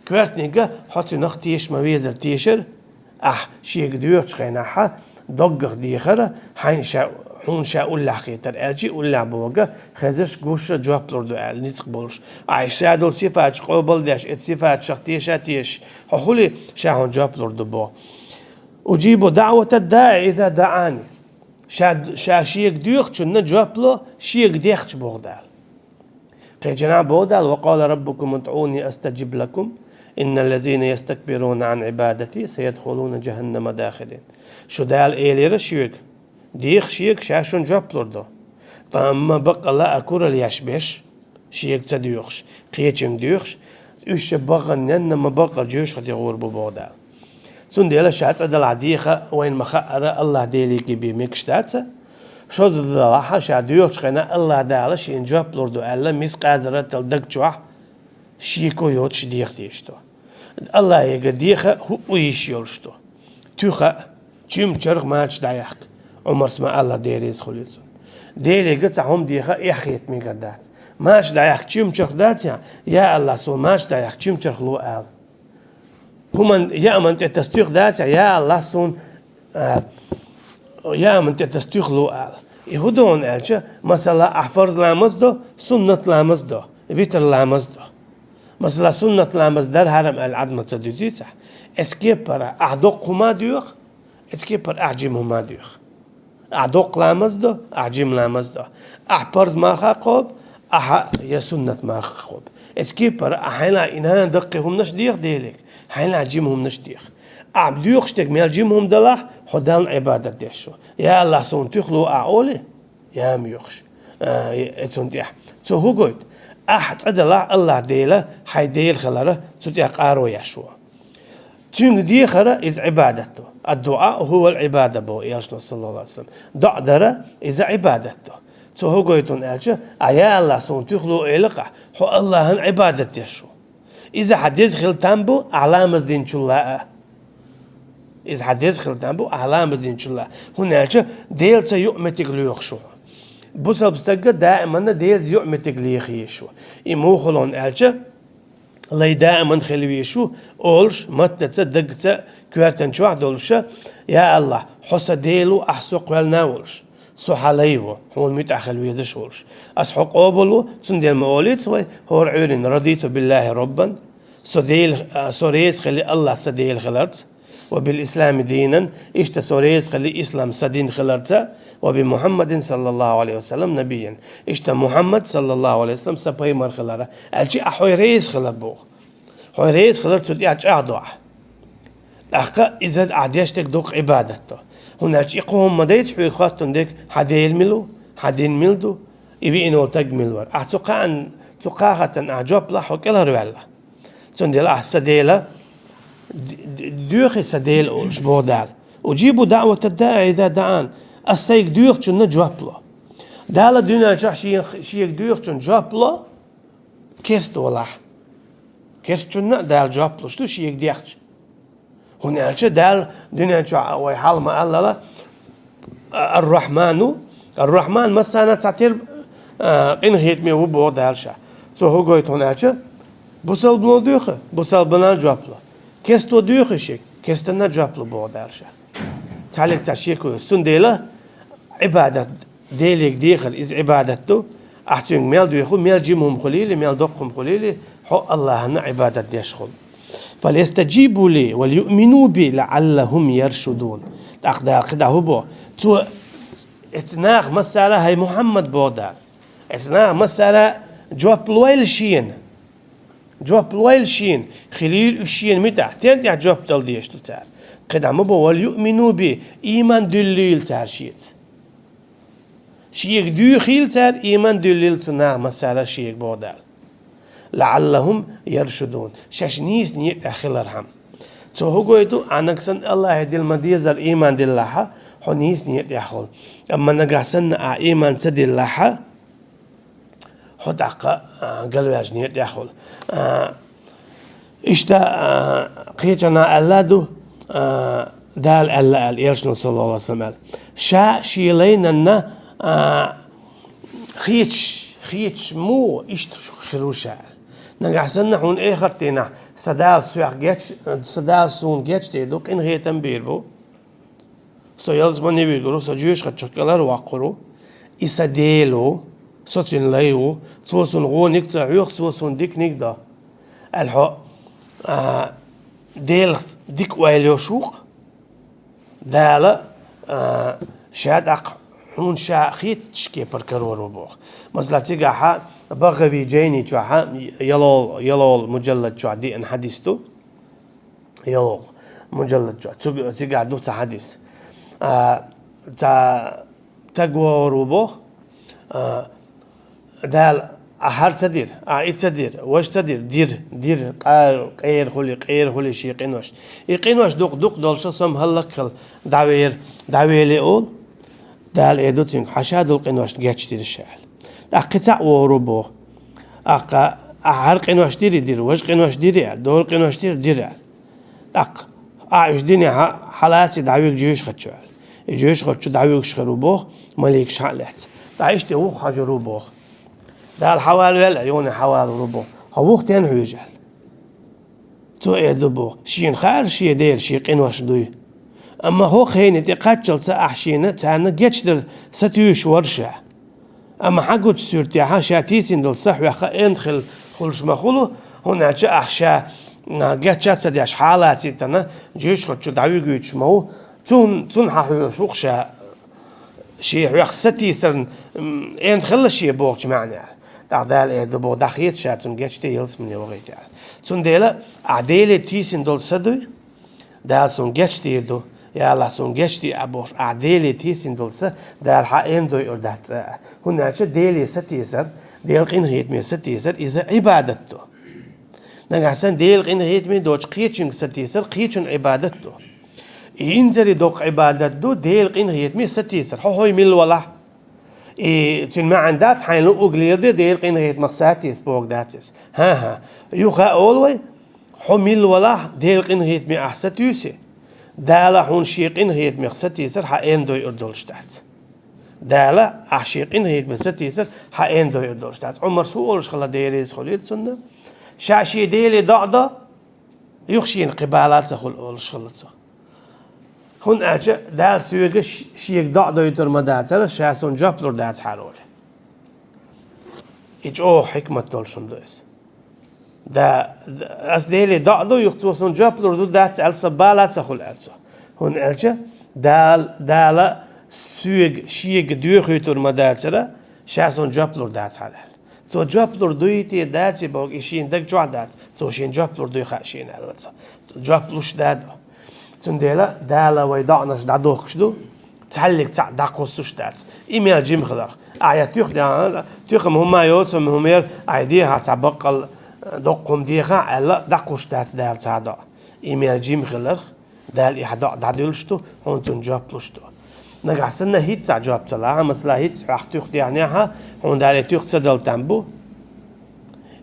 Коьртаниг хьо цуьнах теша ма везара тешара, ахь шега доьхучу хенахь доггах дехара, хьайна ша, хьуна ша уллехь хетара аьлча, и уллехь бохург хезаш, гуш жоп лур ду аьлла ницкъ болуш. Ахь ша долу сифаташ къобал деш, эцу сифаташах теша а тешаш, хьо хуьлий, ша хьуна жоп лур ду боху. «Уджибу даӀвата даӀи иза даӀани». Ша, ша шега доьхучунна жоп ло, шега дехча боху Дала. Кхечанхьа боху Дала: «Ва къала раббукум удӀуни астаджиб лакум, инна ллазина ястакбируна ан Ӏибадати саядхулуна джаханнама дахирин». Шу Дала элира шега: «Деха шега, ша шуна жоп лур ду». Ткъа амма баккъала а куралла еш берш, шега ца доьхуш, кхечуьнга доьхуш, уьш ша баханненна ма-баккъара жоьжахате гӀур бу боху Дала. Цундела ша цкъа делахь деха вайна ма-хаъара АллахӀ Делига бен мегаш дац а, шозза делахь ша доьхучу хенахь АллахӀ Дала шена жоп лур ду аьлла, мискъазарратал даг чохь шеко йоцуш деха дезаш ду. АллахӀега деха хӀуъу йиш йолуш ду. Туьха а, чуьмачарх а марча дӀаяккха. Ӏумарс ма-аллара, Дела реза хуьлийла цунна. Делига цхьа хӀума деха эхь хета мегар дац. Марча дӀаяккха чуьмачарх дац а, я АллахӀ, суна марча дӀаяккха чуьмачарх ло ала. ХӀуман яаман тӀе таса туьха дац а, я АллахӀ, суна, а, яаман тӀе таса туьха ло ала. И хӀун ду хьуна аьлча, масала, ахь фарз ламаз до, суннат ламаз до, витр ламаз до. Масала, суннат ламаз дар хьарам аьлла Ӏад ма ца дуьтий цхьа. Эцу кепара ахь доккха хӀума а доьху, эцу кепара ахь жима хӀума а доьху. Ахь доккха ламаз до, ахь жима ламаз до. Ахь парз марха кхобу, ахьа я суннат марха кхобу. Эцу кепара ахь хьайна и нана даккхий хӀуманаш деха Делига, хьайна жима хӀуманаш деха. Ахь доьхуш дерг мел жима хӀума далахь, хьо Далла Ӏибадат деш ву. Я АллахӀ, суна туьха ло ахь олий, я ма йоьхуш, а, э, цунна тӀехь. Цо хӀун гойту? Ахь цкъа делахь АллахӀ Дела хьайн Дела хилар цу тӀехь къаро еш ву. Цуьнга дехар иза Ӏибадат ду. Ад-дуӀа хӀува ал-Ӏибада боху Элчано, саллаллаху Ӏалайхи ва саллам. ДоӀа дар иза Ӏибадат ду. Цо хӀун гойту хьуна аьлча, ахь я АллахӀ, суна туьха ло ойла-кх ахь, хьо АллахӀан Ӏибадат деш ву. Иза хьан деза хила там бу ахь ламаз динчул а. Иза хьан деза хила там бу ахь ламаз динчул а. ХӀунда аьлча Делаца юкъаметтиг лоьхуш ву хьо. Бусалба стага даиманна Делаца юкъаметтиг леха езаш ву. И муха хуьлу хьуна аьлча, лай даиман хила везаш ву, олуш, маттаца, дагца, коьртан чохь а долуша, я АллахӀ, хьо сан Дела ву, ахь со кхоьллина а волуш. Со хьан лай ву, хьуна муьтӀахь хила везаш а волуш. Ас хьо къобалво, цундела ма олуьйту вай, хӀора Ӏуьйранна: «Радиту биллахӀи роббан», со Дела, а, со реза хили АллахӀ сан Дела хиларца, «ва бил ислами динан», иштта со реза хили ислам сан дин хиларца, «ва би Мухьаммадин саллаллаху Ӏалайхи ва саллам набиян», иштта Мухьаммад саллаллаху Ӏалайхи ва саллам сан пайхамар хиларца, аьлча ахь хьо реза хилар боху. Хьо реза хилар цу тӀехь чӀагӀдо ахь. ТӀаккха иза ахь деш дерг дукха Ӏибадат ду. ХӀунда аьлча и кхо хӀума ма дайца хьоьга хоттун дерг: хьан Дела мила ву, хьан дин мила ду, и виъна волу стаг мила вара. Ахь цу кхаан, цу кхаа хаттарна ахь жоп лахь, хьо кӀелхьарваьлла. Цундела ахь сан Дела, д-, д-, доьхий сан Дела олуш боху Дала. «Уджибу даӀвата даӀи иза даӀан». Ас сайга доьхучунна жоп ло. Дала дуьнен чохь шен-, шега доьхучунна жоп ло, керста валахь. Керстачунна а Дала жоп луш ду шега дехча. ХӀунда аьлча Дала дуьнен чохь вай хьалха ма-аллара, а, Ар-Рахьману, Ар-Рахьман массарна цхьатерра, а, къинхетаме ву боху Дала ша. Цо хӀун гойту хьуна аьлча, бусалбано доьху, бусалбанна жоп ло. Керсто доьху шега, керстанна жоп ло боху Дала ша. Цхьаллиг цхьа шеко ю. Цундела Ӏибадат, Делига дехар, иза Ӏибадат ду. Ахь цуьнга мел доьху, мел жима хӀума хуьлийла, мел доккха хӀума хуьлийла, хьо АллахӀана Ӏибадат деш хуьлу. «Фальястаджибу ли вальюъмину би лаӀаллахум яршудун». ТӀаккха Дала кхидӀа хӀун боху? Цо, эцу наха массара, хӀай Мухьаммад, боху Дала, эцу наха массара жоп лойла шена. Жоп лойла шена, хилийла уьш шена муьтӀахь, стен тӀехь жоп дала дезаш ду цара? КхидӀа ма боху: «Вальюъмину би», ийман дуьллийла цара шеца. Шега доьхийла цара, ийман дуьллийла цу наха массара шега, боху Дала. لعلهم يرشدون. Шаьш нийса некъа тӀехь хилархьама. Цо хӀу гойту, Ӏа нагахь санна Аллахье дилла ма-деззара ийман диллахь, хьо нийса некъа тӀехь хуьлу. Амма нагахь санна Ӏа ийман ца диллахь, хьо тӀаккха, а, галваьжна некъа тӀехь хуьлу. А, иштта, а, кхечанхьа аьлла ду, а, Дала аьлла аьлла, Элчано, саллаллаху Ӏалайхи ва саллам, аьлла. Ша шен лайнанна, а, хеташ, хеташ муха иштта хир ву ша аьлла. Нагахь санна хьуна эхарт дийнахь, сан Дала соьх геч-, сан Дала суна гечдийр ду, къинхетам бийр бу. Со ялсамане вуьгур ву, со жоьжахатех кӀелхьара воккхур ву. И сан Дела ву, со цуьнан лай ву, цо суна вониг ца хьоьху, цо суна диканиг до. Аьлла хьо, а, Делах дика ойла йолуш ву-кх. Дала, а, ша тӀаккха хьуна ша хеттачу кепара карор ву боху. Масала, цигахьа БагӀави Джайни чохьа, ялол-, ялол муджаллад чохь деана хьадис ду. ЙолгӀа муджаллад чохь. Цу-, цигахь ду цхьа хьадис. А, цхьа стаг вогӀур ву боху, а, Дала, ахьа хӀара ца дира, ахьа и ца дира, важа ца дира, дира, дира, къа-, къера хуьлий, къера хуьлий шен къиношна. И къинош дукха, дукха долуш, со-м хӀаллакьхила дӀавер-, дӀавелий олу. Дала эр ду цуьнга, хьан ша долу къиношна гечдира ша аьлла. ТӀаккха кхин цхьаъ вогӀур ву боху. Ахьа, ахьа хӀара къинош дирий, дира, важа къинош дирий аьлла, дора къинош дирий, дира аьлла. ТӀаккха, ахьа уьш динехь, хьалаций дӀавига жоьжахати чу аьлла. И жоьжахати чу дӀавуьгуш хир ву боху, маликаш хьа а лаьцна. ТӀаккха иштта вуха хьажур ву боху. Дала хьавалавелла, юхане хьавалавур ву боху. Хьо вуха тен хьоьжу аьлла. Цо эр ду боху, шена хаьара шен Дела шен къинош дуй. Амма хӀокху хене тӀе кхаччалца ахьа шена царна гечдар сатуьйсуш вара ша. Амма хьан гучу суьртехьа ша тийсина долу са хьоьхха энтхилла хуьлуш ма хуьлу, хӀунда аьлча ахьа ша, а, геча а ца деш хьалацийтана, жоьжахати чу дӀавуьгуьйтуш ма ву, цун-, цунна хьан хьоьжуш ву-кх ша, шен хьоьхха сатийсарна, м, энтхилла шен бохучу маьӀнехь. ТӀаккха Дала эр ду боху, дӀахеца ша цунна гечде ялсамане вахийта аьлла. Цундела ахьа Деле тийсина долу са дуй, Дала суна гечдийр ду, я АллахӀ, суна гечде а бохуш, ахьа Деле тийсина долу са Дала хьан эн дойур дац цкъа а. ХӀунда аьлча Деле сатийсар, Делан къинхетаме сатийсар, иза Ӏибадат ду. Нагахь санна Делан къинхетаме доцу кхечуьнга сатийсар кхечун Ӏибадат ду. И инзаре доккха Ӏибадат ду Делан къинхетаме сатийсар. Хьо хӀой милла валахь? И цуьнан маьӀна дац, хьайна луъург леладе, Делан къинхетамах сатийса бохург дац иза. ХӀан-хӀа, юха а олу вай, хьо милла валахь, Делан къинхетаме ахьа сатуьйсу, Дала хьуна шен къинхетамех сатийсар хьан эн дойур долуш дац. Дала ахьа шен къинхетаме сатийсар хьан эн дойур долуш дац. Ӏумарс хӀун олуш хилла, Дела реза хуьлийла цунна? Ша шен Деле доӀа до, юха шена кхин бала а ца хуьлу олуш хилла цо. ХӀунда аьлча Дала соьга ш-, шега доӀа дойтур ма дацара, ша суна жоп лур дацахьара олий. И чӀогӀа хьикмат долуш хӀума ду иза. Да, да, ас Деле доӀа ду, юха цо суна жоп лур ду дац аьлла, сан бала а ца хуьлу аьлла цо. ХӀунда аьлча Дала, Дала соьга, шега доьхуьйтур ма дацара, ша суна жоп лур дацахьара аьлла. Цо жоп лур дуй те, даций бохург, и шена даг чохь дац, цо шена жоп лур дуй хаьа шена аьлла цо. Жоп луш да ду. Цундела Дала вай доӀанаш дӀадохкуш ду, цхьаьллиг цхьаъ дӀакхуссуш дац. И мел жима хиларх. Ахьа я туьха дехьа, туьха-м хӀумма йоцу, хӀумма яра, ахьа дехьа цхьа баккъал, доккха хӀума дехьа аьлла, дӀакхуссуш дац Дала цхьа доӀа. И мел жима хиларх, Дала и хьан доӀа дӀадуьллуш ду, хьуна цунна жоп луш ду. Нагахь санна хӀинцца жоп ца лахь, масала, хӀинцца хьох туьха дехьнехьа, хьуна Дала и туьха ца дала там бу,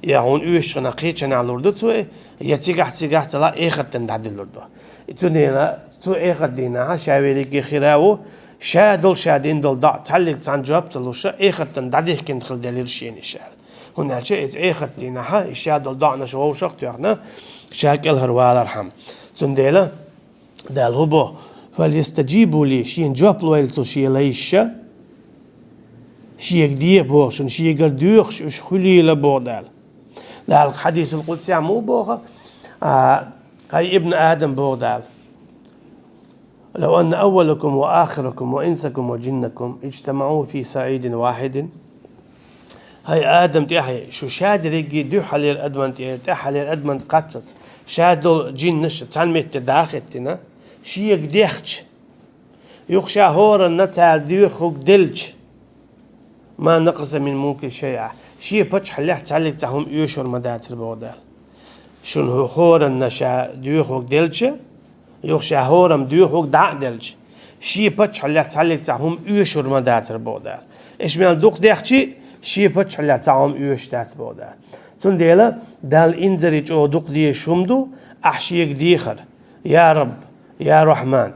я хьуна уьш чу хана кхечанхьа лур ду цо, я цигахь, цигахь ца лахь, эхартан дӀадуьллур ду. И цу дена, цу эхарт дийнахьа ша верриге хира ву, ша долу ша дина долу доӀа цхьаьллиг цхьаьна жоп ца луша, эхартан дӀадихкина хила делира шена иша аьлла. ХӀунда аьлча иза эхарт дийнахьа, и ша долу доӀанаш вовшах а тоьхна, ша кӀелхьара валархьама. Цундела Дала хӀун боху: «Фальястаджибу ли», шена жоп лойла цу шен лайша, шега деха боху, шуна шегара доьхуш уьш хуьлийла боху Дала. Дала хьадисул къудсехь муха боху, а, хӀай ибн Адам, боху Дала. لو أن أولكم وآخركم وإنسكم وجنكم اجتمعوا في صعيد واحد. ХӀай Адам тӀаьхье, шу шадерриге дуьххьалера адаман тӀера, тӀаьххьалера адаман кхаччалц, шадолу джиннаш цхьана метте дахийтина, шега дехча, юха ша хӀоранна цара доьхург делча, «ما نقص من ملكه شيئا». Шен паччахьаллех цхьаллиг цхьа хӀума оьшур ма дацар, боху Дала. Шуна хӀу-, хӀоранна ша доьхург делча, юха ша хӀорам доьхург дӀа а делча, шен паччахьаллех цхьаллиг цхьа хӀума оьшур ма дацар, боху Дала. Уьш мел дукха дехча а, шен паччахьаллех цхьа хӀума оьшуш дац, боху Дала. Цундела Далла инзаре чӀогӀа дукха дезаш хӀума ду, ахь шега дехар: «Я Рабб, я Рахьман,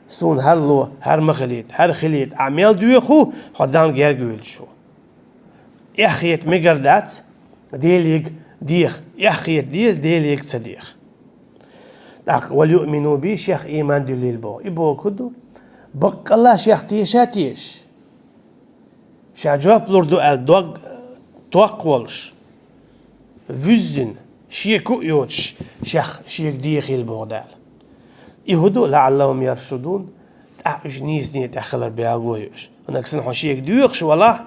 суна хӀара ло, хӀара ма хилийта, хӀара хилийта», ахь мел доьху, хьо Далла гергаевлча хьо. Эхь хета мегар дац, Делега деха. Эхь хета деза, Делега ца деха. ТӀаккха: «وليؤمنوا بي», шех ийман диллийла боху. И бохург хӀун ду? Баккъалла шех теша а тешаш, ша жоп лур ду аьлла дог токкха волуш, вуьззина, шеко а йоцуш, шех шега дехийла боху Дала. И хӀун ду? «لعلهم يرشدون», тӀаккха уьш нийсане тӀехь хилар билгало ю уьш. ХӀунда аьлча хьо шега доьхуш валахь,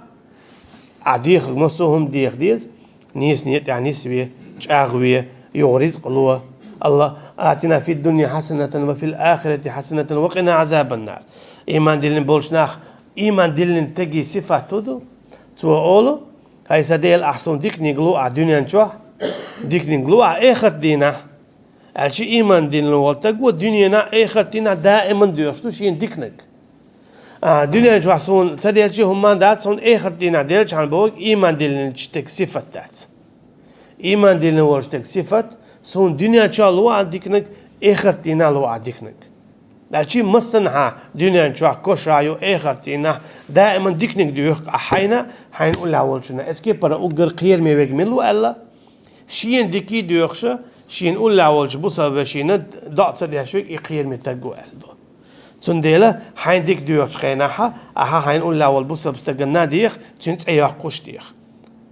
ахь дехарг массо а хӀума деха деза, нийсане тӀехь нисве, чӀагӀве, юха рицкъ ло. «Алла-, آتنا في الدنيا حسنة وفي الآخرة حسنة وقنا عذاب النار». Ийман диллина болчу нах, ийман диллина стеган сифат хӀун ду? Цо олу: «ХӀай сан Дела, ахь суна диканиг ло ахь дуьнен чохь, диканиг ло ахь эхарт дийнахь». Аьлча, ийман диллина волу стаг ву дуьненахь, эхарт дийнахь даиман доьхуш ду шена диканиг. А, дуьнен чохь суна ца делча а хӀумма дац, хьуна эхарт дийнахь делча хьуна бохург ийман диллинчу стеган сифат дац. Ийман диллина волчу стеган сифат: «Суна дуьнен чохь ло ахь диканиг, эхарт дийнахь ло ахь диканиг». Аьлча, массанхьа дуьнен чохь коша ю, эхарт дийнахь даиман диканиг доьху ахь хьайна, хьайна уллехь волчунна. Эцу кепара уггар кхераме верг мила ву аьлла? Шена дика доьхуш, шена уллехь волчу бусалба вешина доӀа ца деш верг и кхераме стаг ву аьлла ду. Цундела хьайна дика доьхучу хенахь, ахьа хьайна уллехь волу бусалба стаганна деха, цуьнан цӀе йоккхуш деха.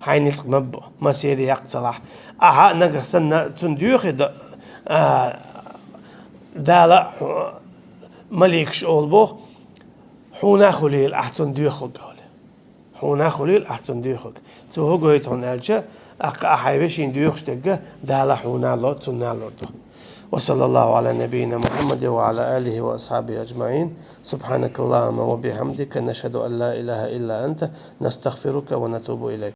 Хьайн ницкъ ма бо, массеран яккха ца лахь. Ахьа нагахь санна цунна доьхий до-, а, Дала а хьу-, маликаш олу боху: «Хьуна а хуьлийла ахь цунна доьхург», олий. «Хьуна а хуьлийла ахь цунна доьхург». Цо хӀун гойту хьуна аьлча, ахь, ахь хьайн вешина доьхуш дерг Дала хьуна а ло, цунна а лур ду. وصلى الله على نبينا محمد وعلى آله وأصحابه أجمعين. سبحانك اللهم وبحمدك، نشهد أن لا إله إلا أنت، نستغفرك ونتوب إليك.